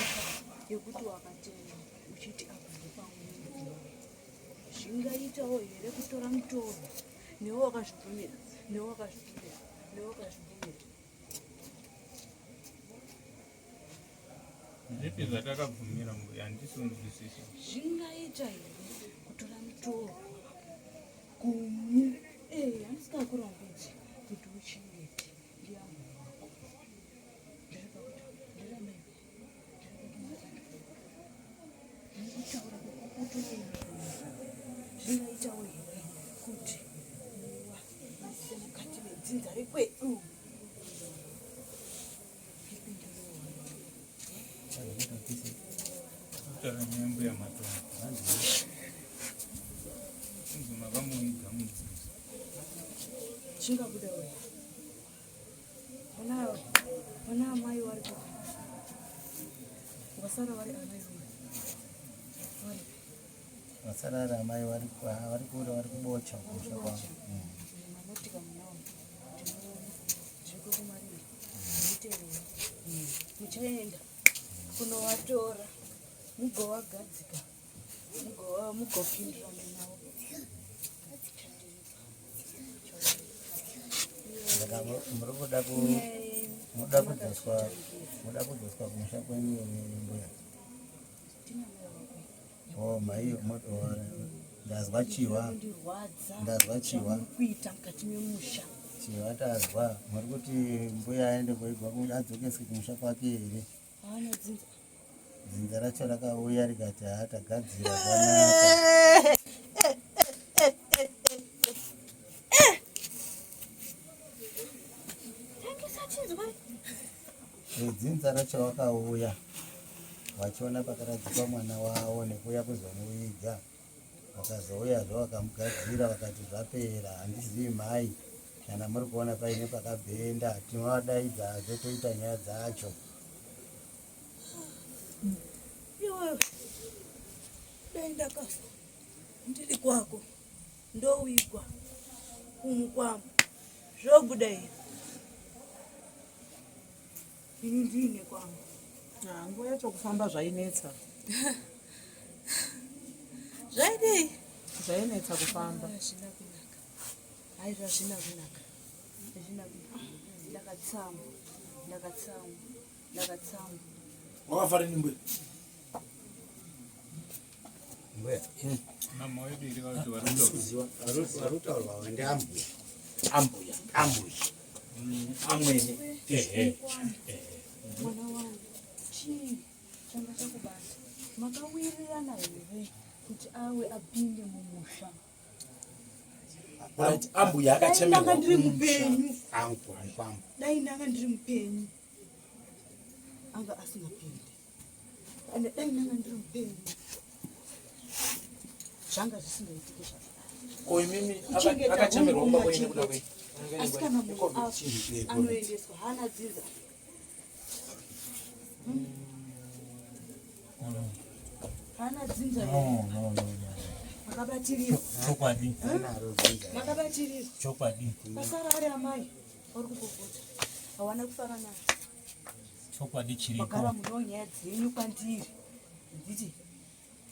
yekuti wakatenda uchiti apa ndepangu. Zvingaitawo here kutora mutoro newe wakazvibvumira, newe wakazvibvumira, newe wakazvibvumira? Zvipi zvatakabvumira mbuya handisi kunzwisisa. Zvingaita here kutora mutoro kumu eh handisikakurambidzi kuti uchengete ndiyamwe wako. Ndiri pakuti ndiramai ndiri kutaura kukutu zvingaitawo here kuti muva mukati medzinza rekwedu? Kutaura nyaya mbuya matongo. Kunzi makamuiga mudzinza. Chingabuda we. Vana amai vari kupi? Vasara vari amai wewe. Vari Vasara vari amai vari vari kure vari kubocha kumusha kwangu. Manotika munawo. Tinoona zviko kumariro. Muterera. Muchaenda kunovatora mugovagadzika mugopindirana navo. Saka muri kuda ku muda kudzoswa muda kudzoswa kumusha kwenyu here mbuya? Oh mai oh, ndazwa chiwa ndazwa chiwa kuita mukati memusha chiwa tazwa muri kuti mbuya aende koigwa adzokeswe kumusha kwake here? Haana dzinza. Dzinza racho rakauya rikati haa tagadzira zvanaka. Dzinza racho vakauya vachiona pakaradzikwa mwana wavo nekuuya kuzomuviga vakazouyazve vakamugadzira vakati zvapera handizivi mhai kana muri kuona paine pakabhenda tinovadaidzazve toita nyaya dzacho. Iwewe dai ndakafa ndiri kwako ndowigwa kumukwamo zvobuda here ini ndiine kwangu. Ah, nguva yacho kufamba zvainetsa. Zvaidei? Zvainetsa kufamba. Hazvina kunaka. Haizvo hazvina kunaka. Hazvina kunaka. Ndakatsamwa. Ndakatsamwa. Ndakatsamwa. Wakafara nini mbuya? Mbuya. Mama wedu iri vati vari kutaura. Vari kutaurwa ndiambuya. Ambuya. Ambuya. Amwene. Ehe. Mwana wangu, chii changa chakubata? Makawirirana here kuti awe apinde mumusha? Right, ambuya Dai akachemerwa ndanga ndiri kumusha. mupenyu. Angu, kwangu. Dai ndanga ndiri mupenyu. Anga asingapindi. Ende dai ndanga ndiri mupenyu. Zvanga zvisingaitiki zvakadai. Ko imimi Kuchengeta akachemerwa hungu kumba kwenyu nekuda kwenyu? Asi kana munhu afa, anoendeswa haana dzinza. Haana dzinza here? No, no, no, no. Makabatirirwa. Chokwadi. Anaro dzinza. Makabatirirwa. Chokwadi. Pasara ari amai vari kupopota. Hawana kufara naye. Chokwadi chiripo. Magara muno nyaya dzenyu kwandiri. Nditi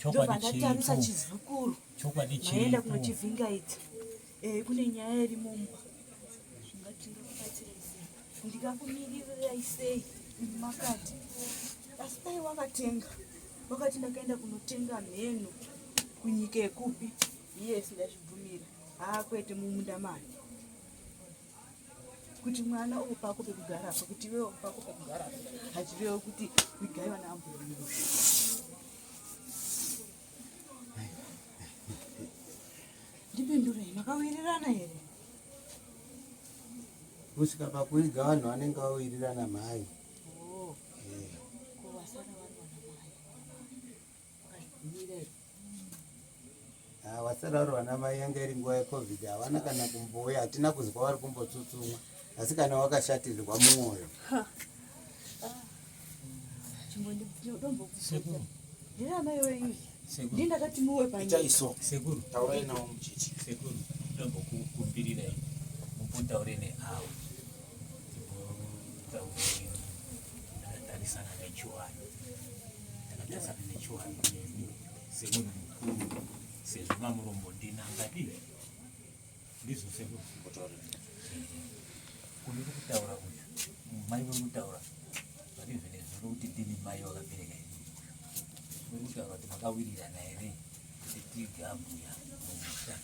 Chokwadi ndobva ndatarisa chiripo. chizukuru. Chokwadi Maenda chiripo. kunochivhingaidza. Eh, kune nyaya iri mumba. Zvingati ndingakubatsirai sei? Ndingakumirirai sei? Imi makati. Asi dai wakatenga. Wakati ndakaenda kunotenga mheno kunyika yekupi. Yes, ndazvibvumira. Haa kwete mumunda mani. Kuti mwana opako pekugara apa, kuti iwewe opako pekugara apa. Hachirewo kuti vigai vana ambuya mumusha. Ndipindurei, makawirirana here? Kusvika pakuiga vanhu vanenge vawirirana mhai. Oh. Ko vasara vari vana mai vakazvigumira here? Ah, vasara vari vana mai yanga iri nguva yecovid havana kana kumbouya hatina kuzwa vari kumbotsutsumwa asi kana wakashatirwa mumwoyo. Sekuru. Ndinamai wenyu. Sekuru. Ndini ndakati muwe panyika. Itai so. Sekuru. Taurai navo muchiti. Sekuru, ndombokukumbirirai mumbotaure neavo timbotaure takatarisana nechiwani takatarisana nechiwani nemi semunhu mukuru sezvo mamurombo ndini angadii ndizvo sekuru uyu uri kutaura uyu mai uri kutaura vari zvinezvo kuti ndini mai wakabereka ini uri kutaura kuti makawirirana here kuti tigambuya mumusha eh,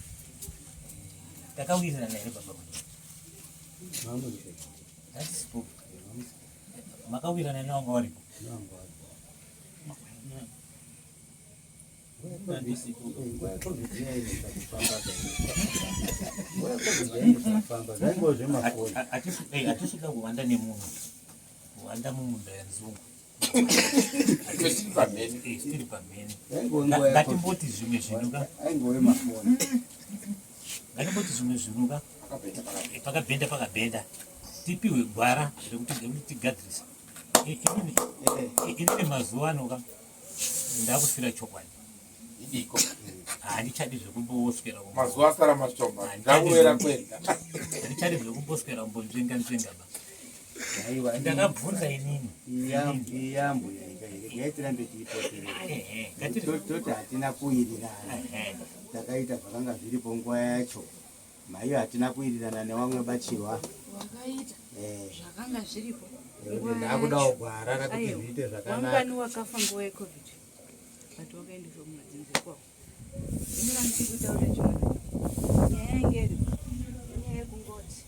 takawirirana here baba makawirirana newanga waripo Hatisida kuwanda nemunhu kuwanda mumunda yenzungu tiri pamhene ngatimboti zvimwe zvinhu ka ngatimboti zvimwe zvinhu ka pakabhenda pakabhenda tipiwe gwara rekuti tigadzirise inini mazuva ano ka ndakufira chokwadi idiko handichadi zvekumboswera mazuva asara mashoma ndakuwera kwenda handichadi zvekumboswera kumbonzvenga nzvenga ba ndakabvunza inini iyambuya yaitirambe tiipoterera toti hatina kuwirirana takaita zvakanga zviripo nguva yacho Maiyo hatina kuwirirana nevamwe bachiwa. Wakaita eh. zvakanga zviripo. Eh, ndakudawo gwara rakuti zviite zvakanaka. Wangani wakafa nguva yeCovid. But wakaendeswa kumadzinza kwawo. Ini vandiri kutaura chimwe. Nyaya yange iri nyaya yekungoti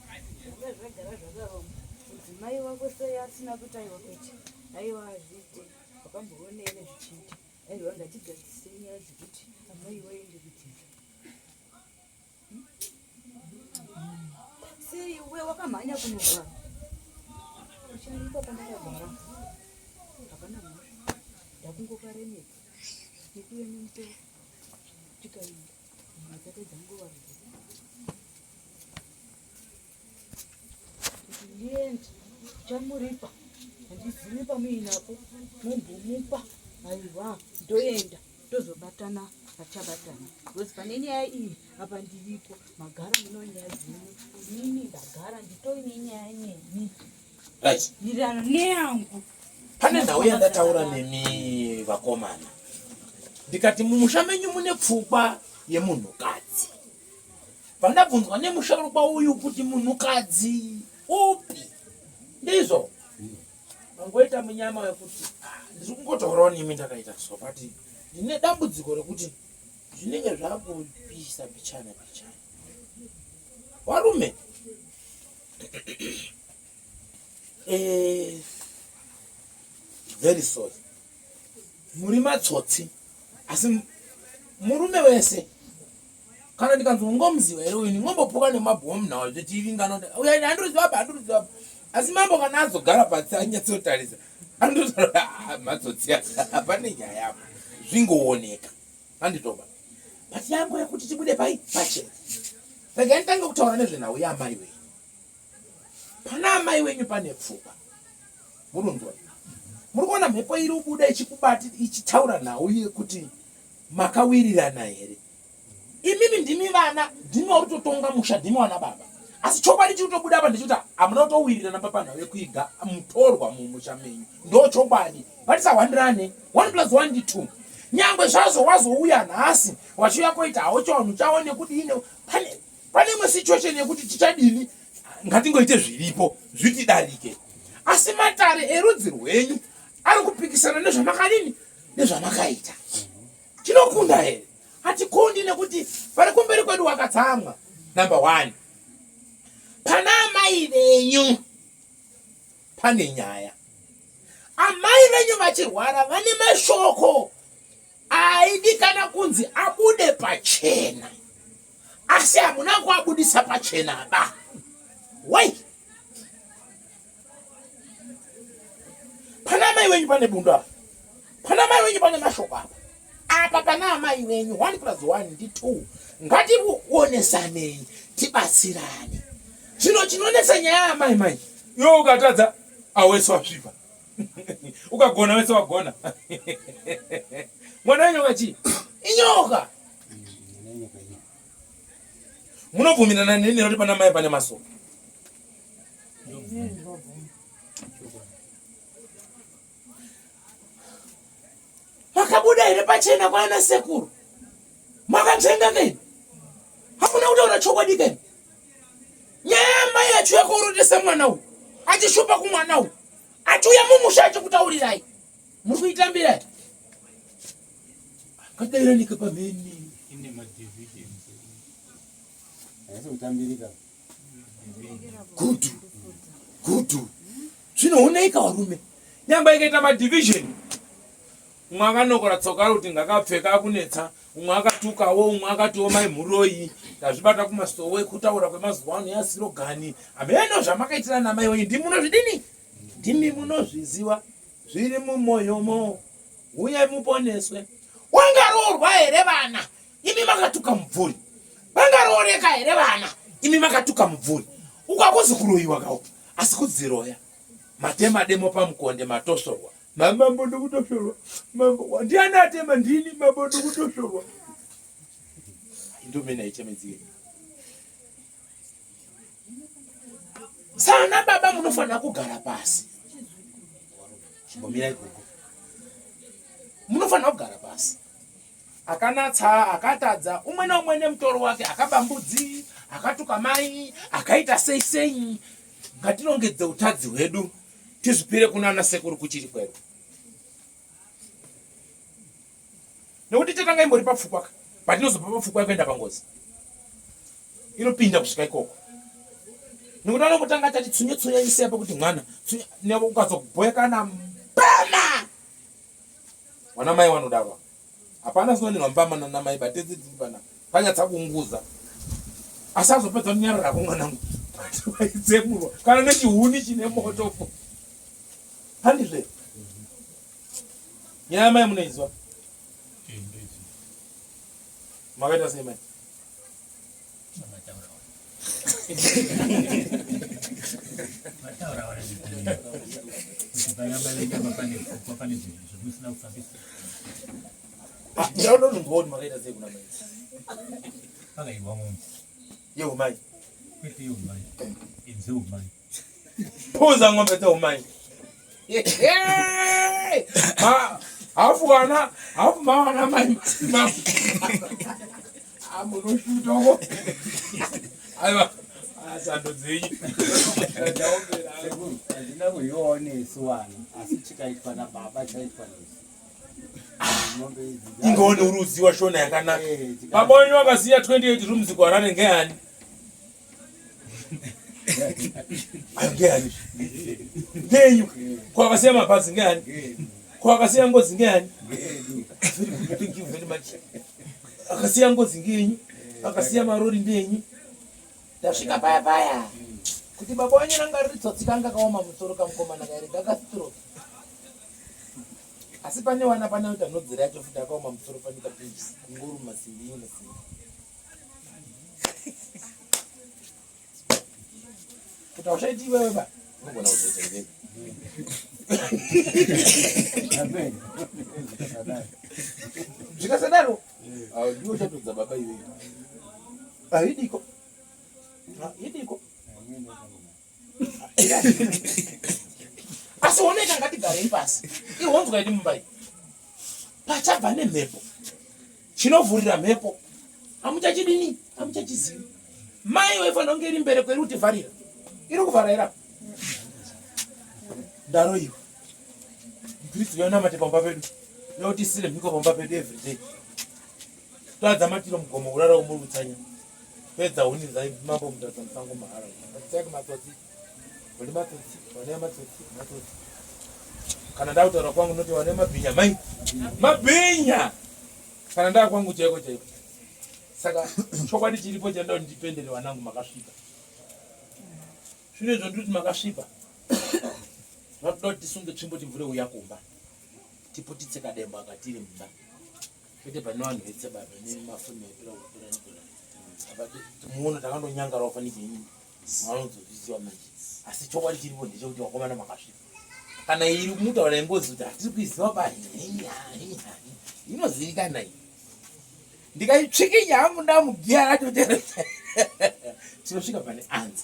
zvanga zvagara zvakarongwa. Mudzimai wako sei asina kuti aiwa kwete. Aiwa hazviite. Wakamboona ere zvichiita. Aiwa ngatigadzise nyaya dzekuti amai waende kudzinza. Sei iwe wakamhanya kunorwara? Ucharipa pandakagara. Hapana mhosva. Ndakungokaremedza. Nekuuya nemutoro. Tikaenda. Mhama dzake dzangova rudo. Kuti ndiende. Chamuripa. Handizivi pamuinapo. Mombomupa. Aiwa. Ndoenda. Tozobatana pachabatana. Because pane nyaya iyi apa ndiripo. Magara muno nyaya dzenyu. Inini ndagara nditoine nyaya nemi. Right. Mirano neyangu. Pane nhau yandataura nemi vakomana. Ndikati mumusha menyu mune pfungwa yemunhukadzi. Pandabvunzwa nemusharukwa uyu kuti munhukadzi upi ndizvo mangoita munyama wekuti ah, ndiri kungotaurawo nemi ndakaita so but ndine dambudziko rekuti zvinenge zvakupisa bichana bichana varume eh, very sorry muri matsotsi asi murume wese kana ndikanzi ungomuziva here uyu ndingombopuka nemabhomu nawo zvetivingana uya andiruziva apa andiruziva apa asi mambo kana azogara pasi anyatsotarisa anotaura ah, matsotsi hapane nyaya apa zvingooneka handitoba but yangu yekuti tibude pai pachena regai nditange kutaura nezvenhau yaamai wenyu Pana amai wenyu pane pfungwa. Murunzwa. Muri kuona mhepo iri kubuda ichikubati ichitaura nhau yekuti makawirirana here? Imimi ndimi vana, ndimi vari kutotonga musha, ndimi vana baba. Asi chokwadi chiri kutobuda apa ndechekuti hamuna kutowirirana papanhau yekuiga mutorwa mumusha menyu. Ndo chokwadi. Ngatisahwandirane. 1 plus 1 ndi 2. Nyangwe zvazvo wazouya nhasi wachiuya koita hawo chivanhu chawo nekudini pane Pane imwe situation yekuti tichadini ngatingoite zviripo zvitidarike asi matare erudzi rwenyu ari kupikisana nezvamakadini nezvamakaita tinokunda here hatikundi nekuti vari kumberi kwedu wakatsamwa number one pana amai venyu pane nyaya amai venyu vachirwara vane mashoko aidikana kunzi abude pachena asi hamuna kuabudisa pachena ba wai wenyu pane bundu apa, pana mai wenyu pane mashoko apa, apa pana amai wenyu 1 plus 1 ndi 2. Ngationesanei tibatsirane. Zvino chinonetsa nyaya yamai mai, iwe ukatadza awese wasvipa, ukagona wese wagona. Mwana wenyoka chii? Inyoka. Munobvumirana neni kuti pana mai pane masoko? Makabuda here pachena kwaana sekuru? Makanzvenga keni? Hamuna kutaura chokwadi keni? Nyaya yamai achiuya kuorotesa mwana uyu, achishupa kumwana uyu, achiuya mumusha achikutaurirai, muri kuitambira here? Ngatidairanika pamheni. Ine madivisions. Haisi kutambirika. Gudu gudu zvinooneka varume, nyangwe ikaita madivision, umwe akanokora tsoka ari kuti ngakapfeka akunetsa, umwe akatukawo, umwe akatiwo mai muroi, ndazvibata kumasowe kutaura kwemazuva ano yasirogani hameno zvamakaitira namai wenyu, ndimi munozvidini, ndimi munozviziva zviri mumoyomo, uye muponeswe. Wangaroorwa here vana imi makatuka mubvuri? Vangarooreka here vana imi makatuka mubvuri? Ukakuzi kuroyiwa kauku, asi kudziroya. Matema demo pamukonde, matosorwa. Mambo ndikutoshorwa. Mambo ndiani atema? Ndini mambo ndikutoshorwa. Ndomene haichemedzike. Sana baba munofanira kugara pasi. Chimbomirai gogo. Munofanira kugara pasi. Akanatsa, akatadza, umwe naumwe nemutoro wake, akaba mbudzi, akatuka mai, akaita sei sei. Ngatirongedze utadzi hwedu tizvipire kunana sekuru kuchiri kwedu. Nekuti tatanga imbori papfukwa ka, patinozobva papfukwa yekuenda pangozi inopinda kusvika ikoko. Nekuti anongotanga achati tsunye tsunye isiya pekuti mwana tsunye, ukazobhoekana mbama. Wana mai wanodarwa. Hapana sinonirwa mbama nana mai batedzi tiri pana panyatsa kunguza. Asi azopedza kunyarara ko mwanangu. Waitsemurwa kana nechihuni chine moto fo. Handizve. Nyaya mai munoizwa. Makaita sei mai? Ndauda kuti makaita sei kuna mai? Pakaiwa mombe. Yeumai. Kwete yeumai. Idzeumai. Puza ng'ombe dzeumai. Hafu vana, hafu mawana mai. Munoshutoko. Aiwa, sando dzenyu. Sekuru, handina kuiwawo nesu vana, asi chikaitwa nababa chaitwa nesu. Mombe idzi Ingaone uri uziwa shona yakanaka. Eh, Baba wenyu vakasiya 28 rooms kuHarare ngeyani? Ayo ngeyani? Ngenyu. Ko akasiya mabhazi ngeyani? Ko akasiya ngozi ngeyani? Very good, thank you very much. Akasiya ngozi ngenyu, akasiya marori ndenyu. Ndasvika paya paya kuti baba wanyu ranga riri tsotsi kanga kaoma musoro kamukomana kairi kakastroke. Asi pane wana pane kuti anodzera yacho futi akaoma musoro fanika pinjisi kungoruma simbi imwe simbi. Kuti hauchaiti iwewe ba unogona kuzoita iwewe. Amen. Zvikasadaro ndiwe uchatodza baba iwewe. Haidiko. Haidiko. Asi oneka ngatigarei pasi. Ihonzwa iri mumba iyi. Pachabva nemhepo. Chinovhurira mhepo. Hamuchachidini? Hamuchachizivi. Mai waifanira kunge iri mbere kweru kutivharira. Iri kuvhara here apa? Ndaroiwa. Mukristu yanamate pamba pedu. Yakutisire mhiko pamba pedu every day. Tadza matiro mugomo kurara muri kutsanya. Pedza huni dzai mambo mutadza musango mahara. Tsek matsotsi. Vane matsotsi, vane matsotsi, matsotsi. Kana ndakutaura kwangu noti vane mabhinya mai. Mabhinya. Kana ndaa kwangu chaiko chaiko. Saka chokwadi chiripo chandoda kuti ndipendere vanangu makasvipa. Zvino izvo ndiri kuti makasvipa. Zvatoda kuti tisunge tsvimbo tivhure uya kumba. Tiputitse kadembo aka tiri mumba. Kwete pane vanhu vese baba nemafoni epera kupera nepera. Apa muono takandonyangara wafanike ini. Vanozozviziva manje. Asi chokwadi chiripo ndechekuti vakomana makasvipa. Kana iri kumutaura yengozi kuti hatiri kuiziva pa inozivikana iyi. Ndikaitsvikinya hangu ndamugiya ratotera. Tinosvika pane anza.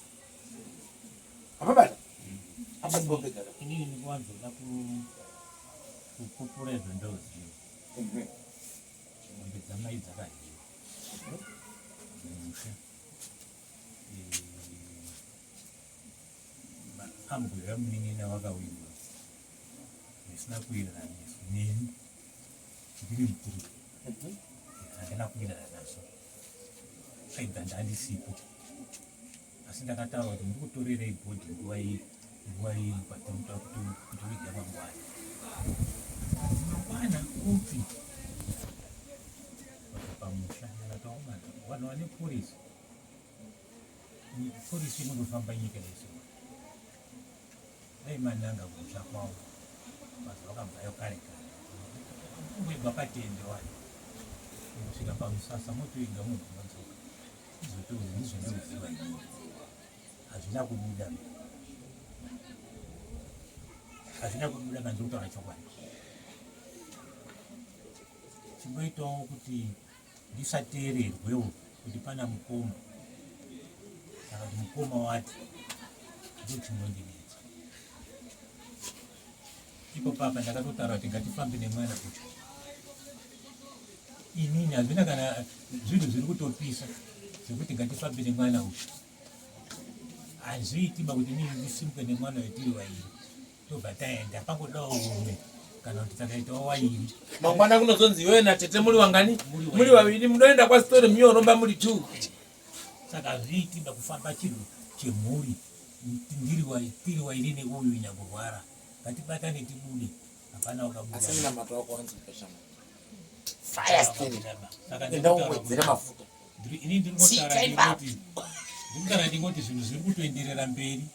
Apabata. Apa ndipo pega. Inini ndikuwanzoda kupupura izvo ndoziva. Mombe dzamai dzakadyiwa. Mumusha. Ambhuya munin'ina wakawigwa zvisina kuwirirana nesu neni ndiri mukuru handina kuwirirana nazvo aibva ndandisipo asi ndakataura kuti muri kutorerei bhodhi nguva iyi nguva iyi patinoda kutoviga mangwana mangwana kupi pamusha ndakataumana vanhu vane porisi Porisi inongofamba nyika yese. Dai mananga kumusha kwavo. Mazuva vakabvayo kare kare. Kungoibva patende wani. Kusvika pamusasa motoiga munhu unodzoka. Izotozi ndizvo ndinoziva inini. Hazvina kubuda. Hazvina kubuda kana ndikutaura chokwadi. Chimboitawo kuti ndisateererwewo kuti pana mukoma saka kuti mukoma wati ndochinondinetsa ipo papa ndakatotaura kuti ngatifambe nemwana uyu inini hazvina kana zvinhu zviri kutopisa zvekuti ngatifambe nemwana uyu hazviiti ba kuti inini ndisimuke nemwana uyu tiri vairi tobva taenda pangodawo umwe kana kuti takaitawo wairi mangwana kunozonzi iwewe natete muri wangani muri vaviri munoenda kwasitori muyoromba muri two saka hazviiti ba kufamba chinhu chemhuri ndiri tiri wairi neuyu nyakurwara ngatibatane tibude hapana wakabuda asi munamato wako wanzi pashama fire still enda uwedzere mafuta ini ndiri kutaura ndingoti ndiri ndingoti zvinhu zviri kutoenderera mberi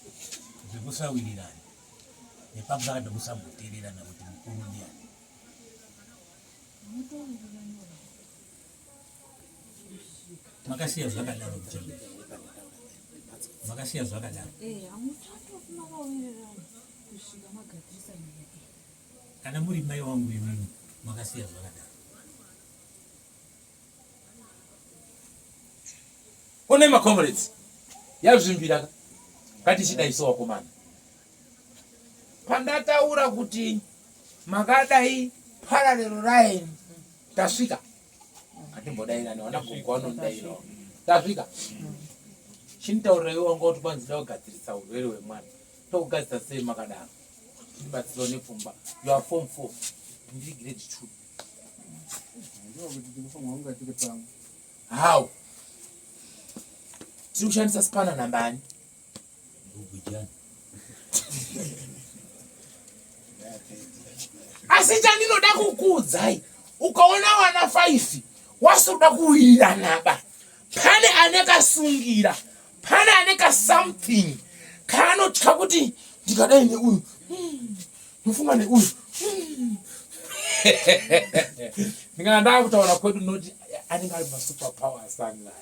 zvekusawirirana nepamusaka pekusamboteererana kuti mukuru ndiani makasiya zvakadaro makasiya zvakadaro eh, kana muri mai wangu imimi makasiya zvakadaro Une macomrades yazvimbira ka ngatichidai so wakomana pandataura kuti makadai parallel line tasvika atimbodairani wana gogo vanondidairawo tasvika chinitaurira iwe wanga kuti kwanzi da kugadzirisa urwere hwemwana tokugadzirisa sei makadaro ndibatsirawo nepfungwa you are form four ndiri grade two How? Tiri kushandisa spana namba ani? Asi chandinoda kukuudzai, ukaona wana 5 wasuda kuwirirana ba. Pane ane kasungira, pane ane ka something kaanotya kuti ndikadai neuyu. Ndofunga neuyu. Ndikana ndakutaura kwedu noti anenge ari masuper powers anga.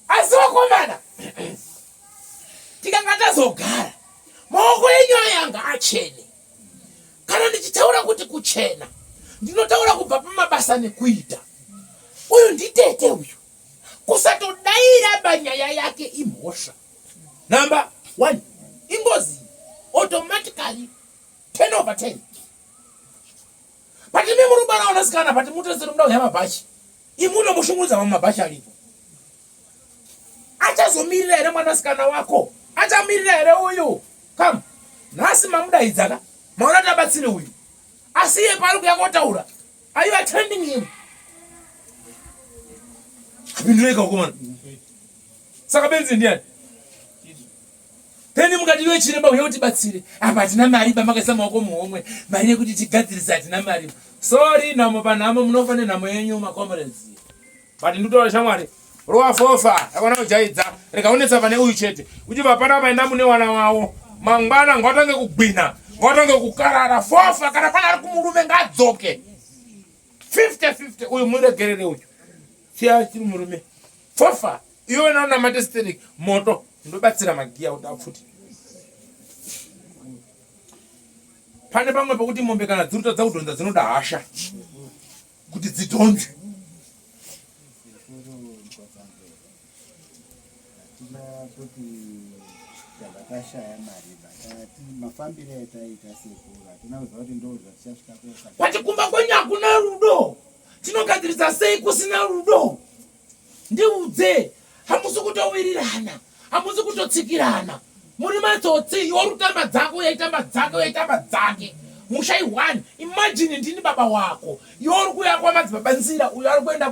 Asi vakomana tikanga tazogara maoko enyu ayanga achene. Kana ndichitaura kuti kuchena ndinotaura kubva pamabasa nekuita. Uyu nditete uyu. Kusatodaira panyaya yake imhosva. Number one, ingozi automatically 10 over 10. But imi muri kubara vanasikana but mutoseri muda kuya mabhachi. Imi unomushungurudza mamwe mabhachi aripo. Achazomirira here mwanasikana wako? Achamirira here uyu? Come. Nhasi mamudaidza ka? Maona kuti abatsire uyu. Asi iye paari kuya kotaura. Are you attending him? Apindureka ukomana. Saka benzi ndiani? Then mukati iwe chiremba uye utibatsire. Apa hatina mari ba makaisa maoko muhomwe. Mari yekuti tigadzirise hatina mari. Sorry nhamo panhamo munofa nenhamo yenyu macomrades. But ndikutaura shamwari. Rova fofa, akona kujaidza. Rega unetsa pane uyu chete. Uchibva panapa enda mune wana wawo. Mangwana ngawatange kugwina, ngawatange kukarara. Fofa kana pana ari kumurume ngaadzoke. 50 50 uyu muregerere uyu. Siya chiri murume. Fofa iwe naona matesterik moto ndobatsira magiya kuti apfute. Pane pamwe pekuti mombe kana dziri kutadza kudhonza dzinoda hasha kuti dzidhonze. Kwati kumba kwenyu hakuna rudo, tinogadzirisa sei kusina rudo? Ndiudze, hamusi kutowirirana, hamusi kutotsikirana, muri matsotsi. Iwe uri kutamba dzako, uyo aitamba dzake, uyo aitamba dzake. Musha i-one. Imagine ndini baba wako, iwe uri kuuya kwamadzibaba Nzira, uyo ari kuenda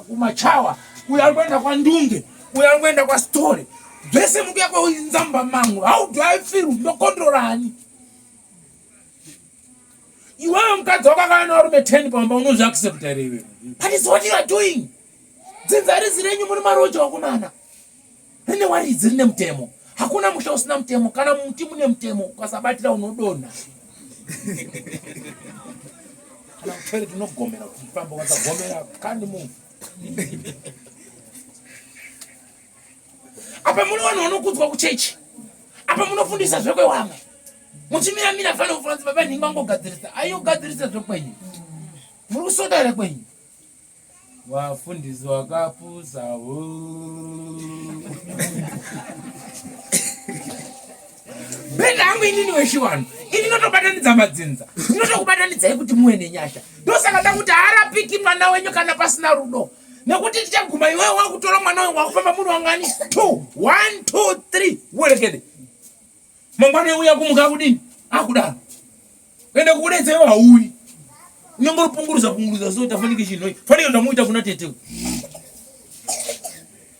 kumachawa, uyo ari kuenda kwaNdunge, uyo ari kuenda kwaStore. Zvese mukuya kwainzamba mangu. How do I feel? Ndokontrolani? Iwewe mukadzi wako akauya nevarume 10 pamba unozviaccepta here iwewe? But it's what you are doing. Dzinza rizi renyu muri maroja wakomana. Rine waridzi rine mutemo. Hakuna musha usina mutemo. Kana muti mune mutemo ukasabatira unodonha. Kana kutoilet unogomera kufamba ukasagomera kandi munhu. Apa muri vanhu vanokudzwa kuchechi. Apa munofundisa zvekwewamwe. Muchimira mira fana kufanzi baba nhingi vangogadzirisa. Ayogadzirisa zvekwenyu. Muri kusota here kwenyu? Wafundisi wakapusa. Bhenda yangu inini weshiwano. Ini ndinotobatanidza madzinza. Ndinotokubatanidzai kuti muwe nenyasha. Ndosaka ndakuti haarapiki mwana wenyu kana pasina rudo. Nekuti tichaguma iwewe wakutora mwana wenyu wakufamba munhu wangani? 2 1 2 3 werekede. Mangwana uya kumuka kudini? Akudaro. Ende kukudaidza iwe hauyi. Unenge uri punguruza punguruza so tafanike chinhu. Fanike zvamuita kuna tete.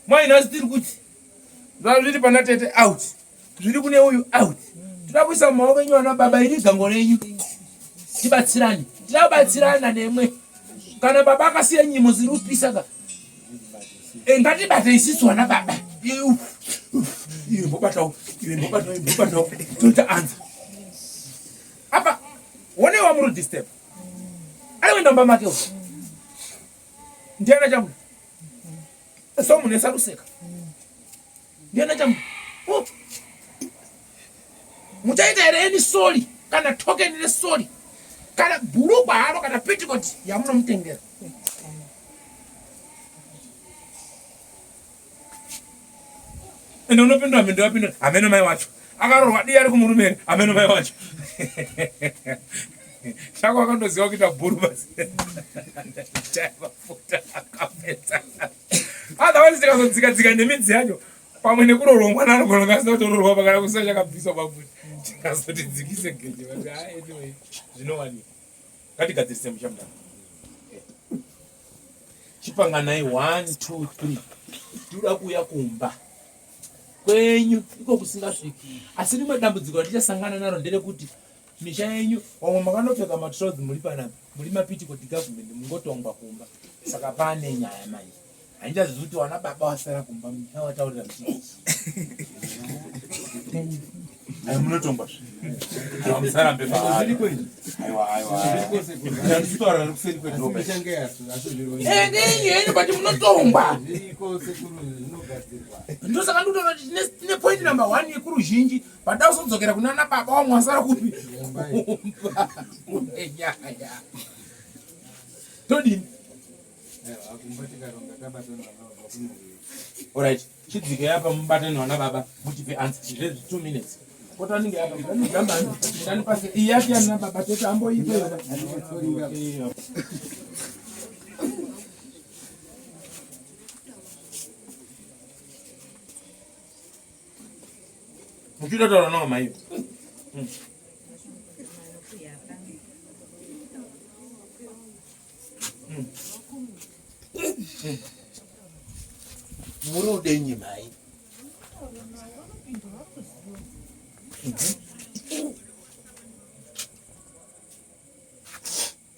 Mai nhasi tiri kuti zviri pana tete out. Zviri kune uyu out. Tinoda kuisa mumaoko enyu ana baba iri gango renyu. Tibatsirane. Tinobatsirana nemwe. Kana baba akasiya nyimo dziri kupisa ka. Eh, ngatibate isisu ana baba. Iwe mbobatawo, iwe mbobatawo, iwe mbobatawo. Toita anza. Apa one wamuri disturb. Ari kuenda mumba make uyu. Ndiana chamuda. So munhu ese ari kuseka. Ndiana chamuda. Oh. Muchaita here any soli kana token resoli kana bhurugwa haro kana petticoat yamunomutengera. Ende unopindura mhindo yapindura hameno mai wacho akarorwa dii ari kumurume here hameno mai wacho chako akandoziva kuita bhuru basi mafuta akapedza otherwise tikazodzika dzika nemidzi yacho pamwe nekurorwa mwana anogona kunge asina kutororwa pakana kusina chakabviswa pafuti tikazotidzikise geje but ah, anyway zvinowanikwa ngatigadzirise musha mudaro Chipanganai 1 2 3 tinoda kuuya kumba kwenyu iko kusingasviki asi rimwe dambudziko ratichasangana naro nderekuti misha yenyu vamwe makanopfeka matrouse muri panapa muri mapitikoti government mungotongwa kumba saka pane nyaya manje handichazivi kuti wana baba wasara kumba muchavataurira muchii Ayo munotongwa zve. Musarambe paari. Aiwa aiwa. Ndikutaura ri kuseri kwedhorobha. Ende yenyu but munotongwa. Ndosaka ndikutoona kuti tine point number 1 yekuruzhinji but dakuzodzokera kunana baba wamwe wasara kupi? Kumba. Kune nyaya. Todini? Alright. Chidzike apa mubatane wana baba mutipe answer zvezvi 2 minutes. Potaninge apa mugamba ndani pasi iyi yati yana baba tete amboipe. Muchida taura nawo mai. Muri udenyi mai?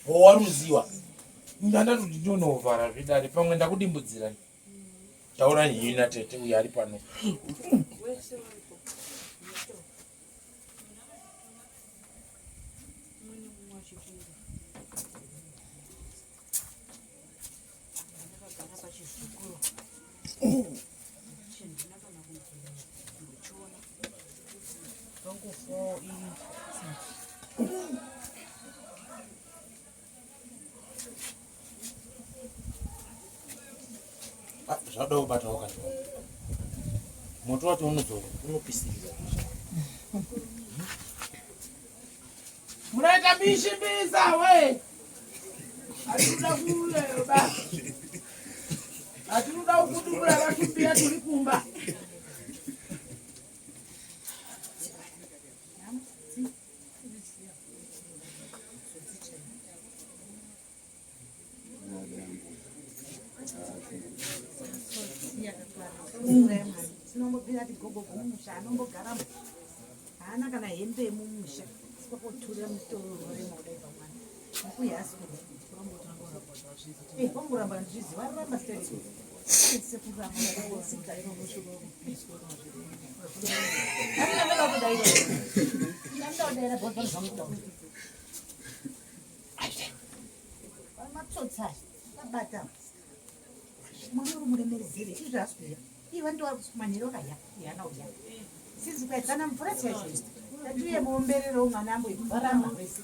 Waruziwa. Ndandati kuti ndinonovhara zvidare pamwe ndakudimbudzira. Taura nyina tete uyo ari pano. Ah, zvada kubata wakati moto wacho unozo unopisirira Munoita bishi bisa we. Hatinoda kuuya ba. Hatinoda kukudubura vatumbira turi kumba. Tinombobvira ti gogo mumusha anombogaramo haana kana hembe yemumusha sikwakoturira mutoro unorema kudai pamwana mukuyasi vangoramba ndizviziva varamba matsotsi aya abata mwana uri muremeredzere izvi haasi kuuya iye vandiwamanhero akaya yana uya sinzi kwaitsana mvura chaicho tatiuye muombererewo mwana ambo varamba vese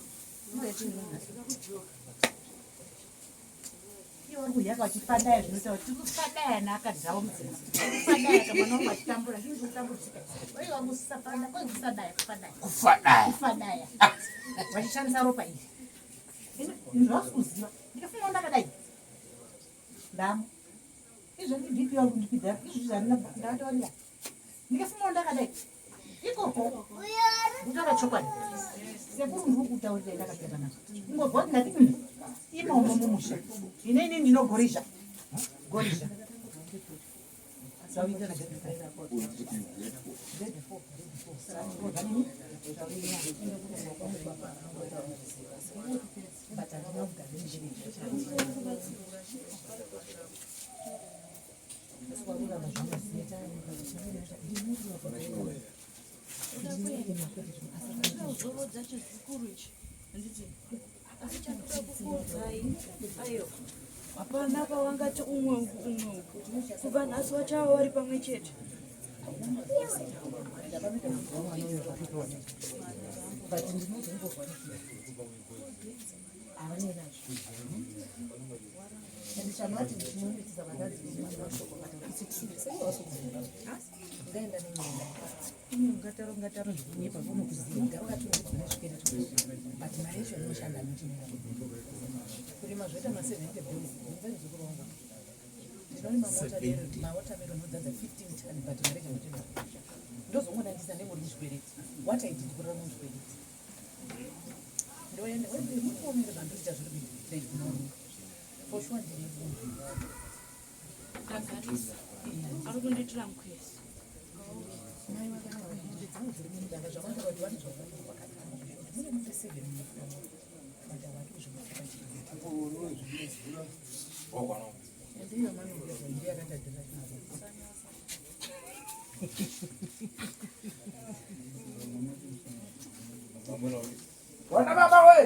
iye vari kuhya vachifadaya zvinotaura tiri kufadaya naakadzawo mudzimba kufadaya kamwana wangu achitambura zvii zvikutambudzika oi vangusafada koi kusadaya kufadaya Kufadaya. Kufadaya vachishandisa ropa iri zvavasi kuziva ndikafunga ndakadai ndamo izvo ndibp vari kundikwidza izvi zvandakataurira ndikafunga ndakadai ikoko kutaura chokwadi sekuru ndiri kutaurira ndakafika panapa kungobva kuti ndati imomo mumusha ine ini ndinogorizha gorizha Uzorodza chizukuru ichi handiti asi chandoda kukuudzai aiwa hapana pawangati umwe uku umwe uku kubva nhasi wachava wari pamwe chete. Ungataro zvekunyepa unokuziva wakatorwa but mari yacho inoshanda kurima zvoita ma70 bills ndinokuronga ndinorima mawatermelon odzadza 15 ton but mari yacho inotoenda ndozongoda ndisa ndengori muzvikwereti what I did kurara muzvikwereti ndoenda mukuomere zvandiriita zviri kuita there is no for sure ndine Ndagarisa ari kundiitira mukwesi. Dzangu dziri mumuganga zvavanotaura kuti vane zvavanoita mune mombe seven munofuka but hawadi kuzvimufuka. Ndiyo manobuda ndiyo yakatadhira. Wana baba we.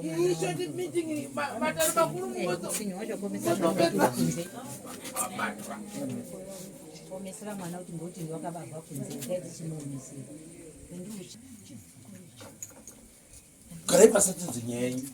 Iyi short meeting matare makuru mugozo. Omesera mwana kuti ngoti wakabarwa kunze ngaidzichimuomesera. Garai pasatidze nyaya yenyu.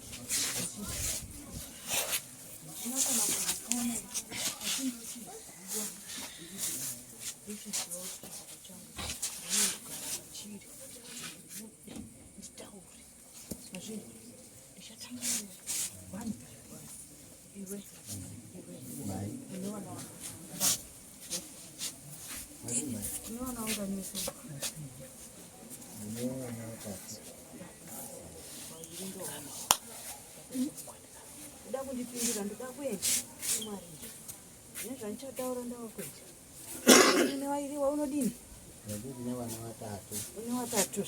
Ndoda kundipindura ndoda kuenda mwari nezvandichataura ndava kuenda une vairi waunodini? Ndine vana vatatu. Une vatatu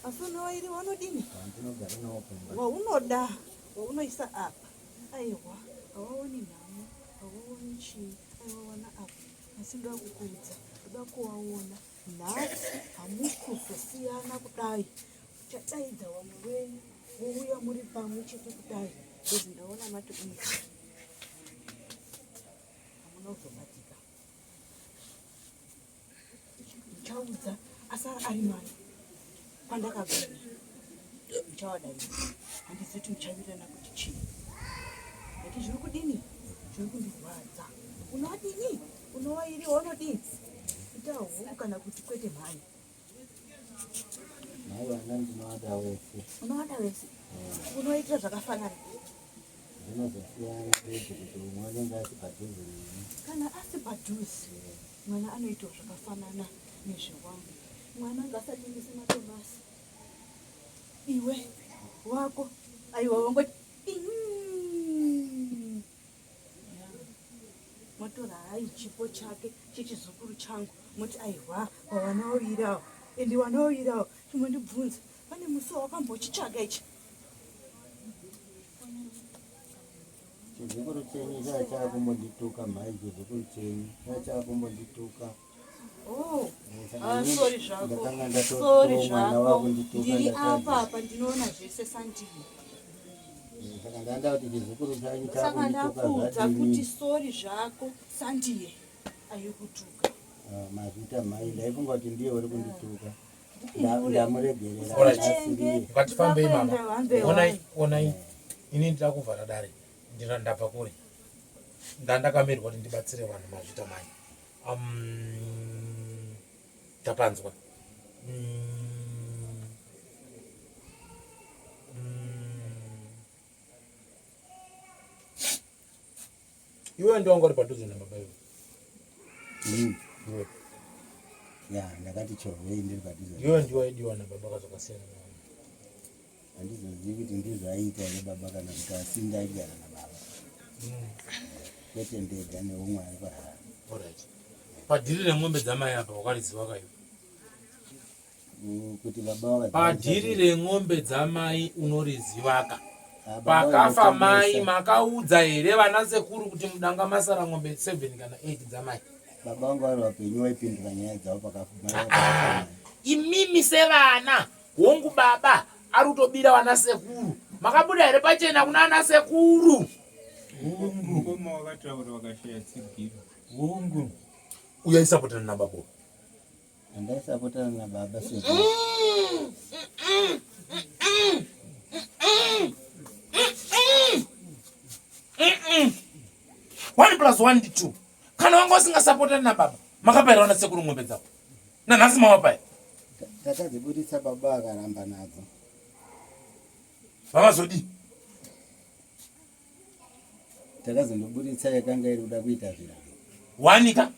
asi une vairi waunodini? Vandinogara navo kumba. Waunoda waunoisa apa aiwa hawaoni nhamo hawaoni chii. Aiwa wana apa asi ndoda kukuudza ndoda kuvaona nhasi hamusi kuzosiyana kudai uchadaidza vamwe wenyu wouya muri pamwe chete kudai bcause ndaona mati umwe hamuna kuzobatika Ndichaudza asara ari mai kwandakabva ndichavadaidza handizivi kuti muchawirirana kuti chii nekuti zviri kudini zviri kundirwadza unovadini unovairiwa unodini ita huku kana kuti kwete mhani Mai vana ndinovada vese. Unovada vese? Unoitira zvakafanana? Zvinozosiyana bedzi kuti umwe anenge asi padhuze neni. Kana asi padhuze, mwana anoitawo zvakafanana nezvewamwe. Mwana ngaasatengese matomasi. Iwe wako aiwa wangoti motora hai chipo chake chechizukuru changu moti aihwa vavana vaviri ava ende vana vaviri ava chimbondibvunza pane musi wawakambochitsvaga ichi Chizukuru chenyu chava chakumbondituka mhai chizukuru chenyu chava chakumbondituka. Oh, Saka ah, inini sorry zvako. ndakanga Sorry ndatotiwo mwana zvako. wakundituka Ndiri ndakadzi. apa apa ndinoona zvese sandii. Saka ndanda kuti chizukuru chanyu Saka chakundituka ndakuudza zvadini. kuti sorry zvako sandiye ayikutuka. Ah, mazvita mhai ndaifunga kuti ndiye uri kundituka. Ndipindure. Ndamuregerera Alright. asiriye. Ngatifambei mama. Ndakuenda hambe Onai, wani. onai. Ini ndida kuvhara dare. Ndina ndabva kure. Ndandakamirwa kuti ndibatsire vanhu mazvita mai. Um, tapanzwa. Mm, mm. Iwe ndiwanga uri padhuze nababa iwe. Iwe. Ya, ndakati chovhei ndiri padhuze. Iwe ndiwe waidiwa nababa kazokasiyana navo. Handizozivi kuti ndizvo aiita here baba kana kuti asi ndaigara nababa. Kwete ndega neumwe ari paharare. Alright. Padhiri remombe dzamai apa wakariziva kaiwe. Kuti baba vakadziva Padhiri remombe dzamai unorizivaka. Ah, baba Pakafa mai vanotengesa. makaudza here vana sekuru kuti mudanga masara ng'ombe 7 kana 8 dzamai? Baba vangu vari vapenyu vaipindura nyaya dzavo pakafa mai Ah, vakafa. imimi sevana hongu baba ari kutobira vana sekuru makabuda here pachena kuna ana sekuru? Hongu. Mukoma wakataura wakashaya tsigiro. Hongu. Uyo aisapotana nababa. Andaisapotana nababa sekuru. One plus one ndi two. Kana wanga usingasapotani nababa makapaira vana sekuru ng'ombe dzavo. Nanhasi mawapaya. Takadziburitsa baba akaramba nadzo. Vavazodii? Takazondoburitsa yakanga iri kuda kuita zvirango. Wanika.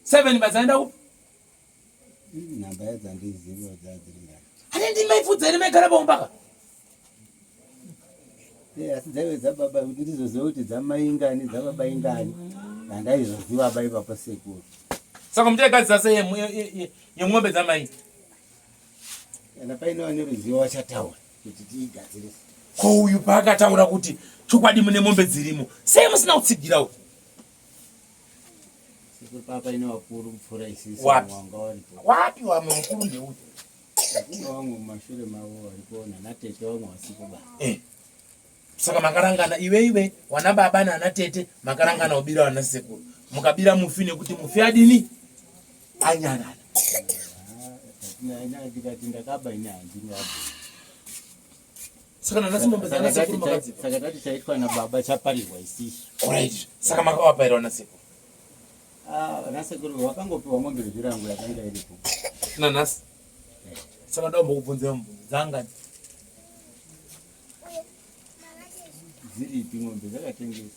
7 badzaenda kupi? Nhamba yadzo handizivi dzaa dziri ngani. Ane ndima ifudza ere maigara paumba ka? Eh, asi dzaive dzababa kuti ndizoziva kuti dzamai ingani dzababa ingani handaizoziva ba ipapo sekuru. Saka muchaigadzisa sei yemombe dzamai? Kana paine vane ruzivo vachataura kuti tiigadzirise. Ko uyu paakataura kuti chokwadi mune mombe dzirimo, sei musina kutsigira uyu? Sekuru paa paine vakuru kupfuura isisu Wapi? vamwe vanga varipo. Wapi wamwe mukuru ndeupi? Kune vamwe mumashure mavo varipo nanatete vamwe vasipo ba. Eh. Saka makarangana iwe iwe wana baba nana tete makarangana kubira wana sekuru. Mukabira mufi nekuti mufi adini? Anyarara. Ah, ndikati ndakaba ini handingabi. Saka nanasi mombe dzana sekuru makadzipa. Saka tati chaitwa nababa chaparirwa isisu. Alright. Saka makavapaira wana sekuru. Ah, vana sekuru vakangopiwa mombe yezvirango yakanga iripo. Nanhasi. Saka ndombokubvunzira mubvunzo dzanga Dziripi mombe dzakatengeswa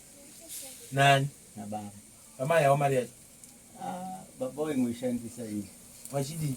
nani? nababa. Vamai yawo mari yacho. Ah, baba waingoishandisa iyi. Vachidii?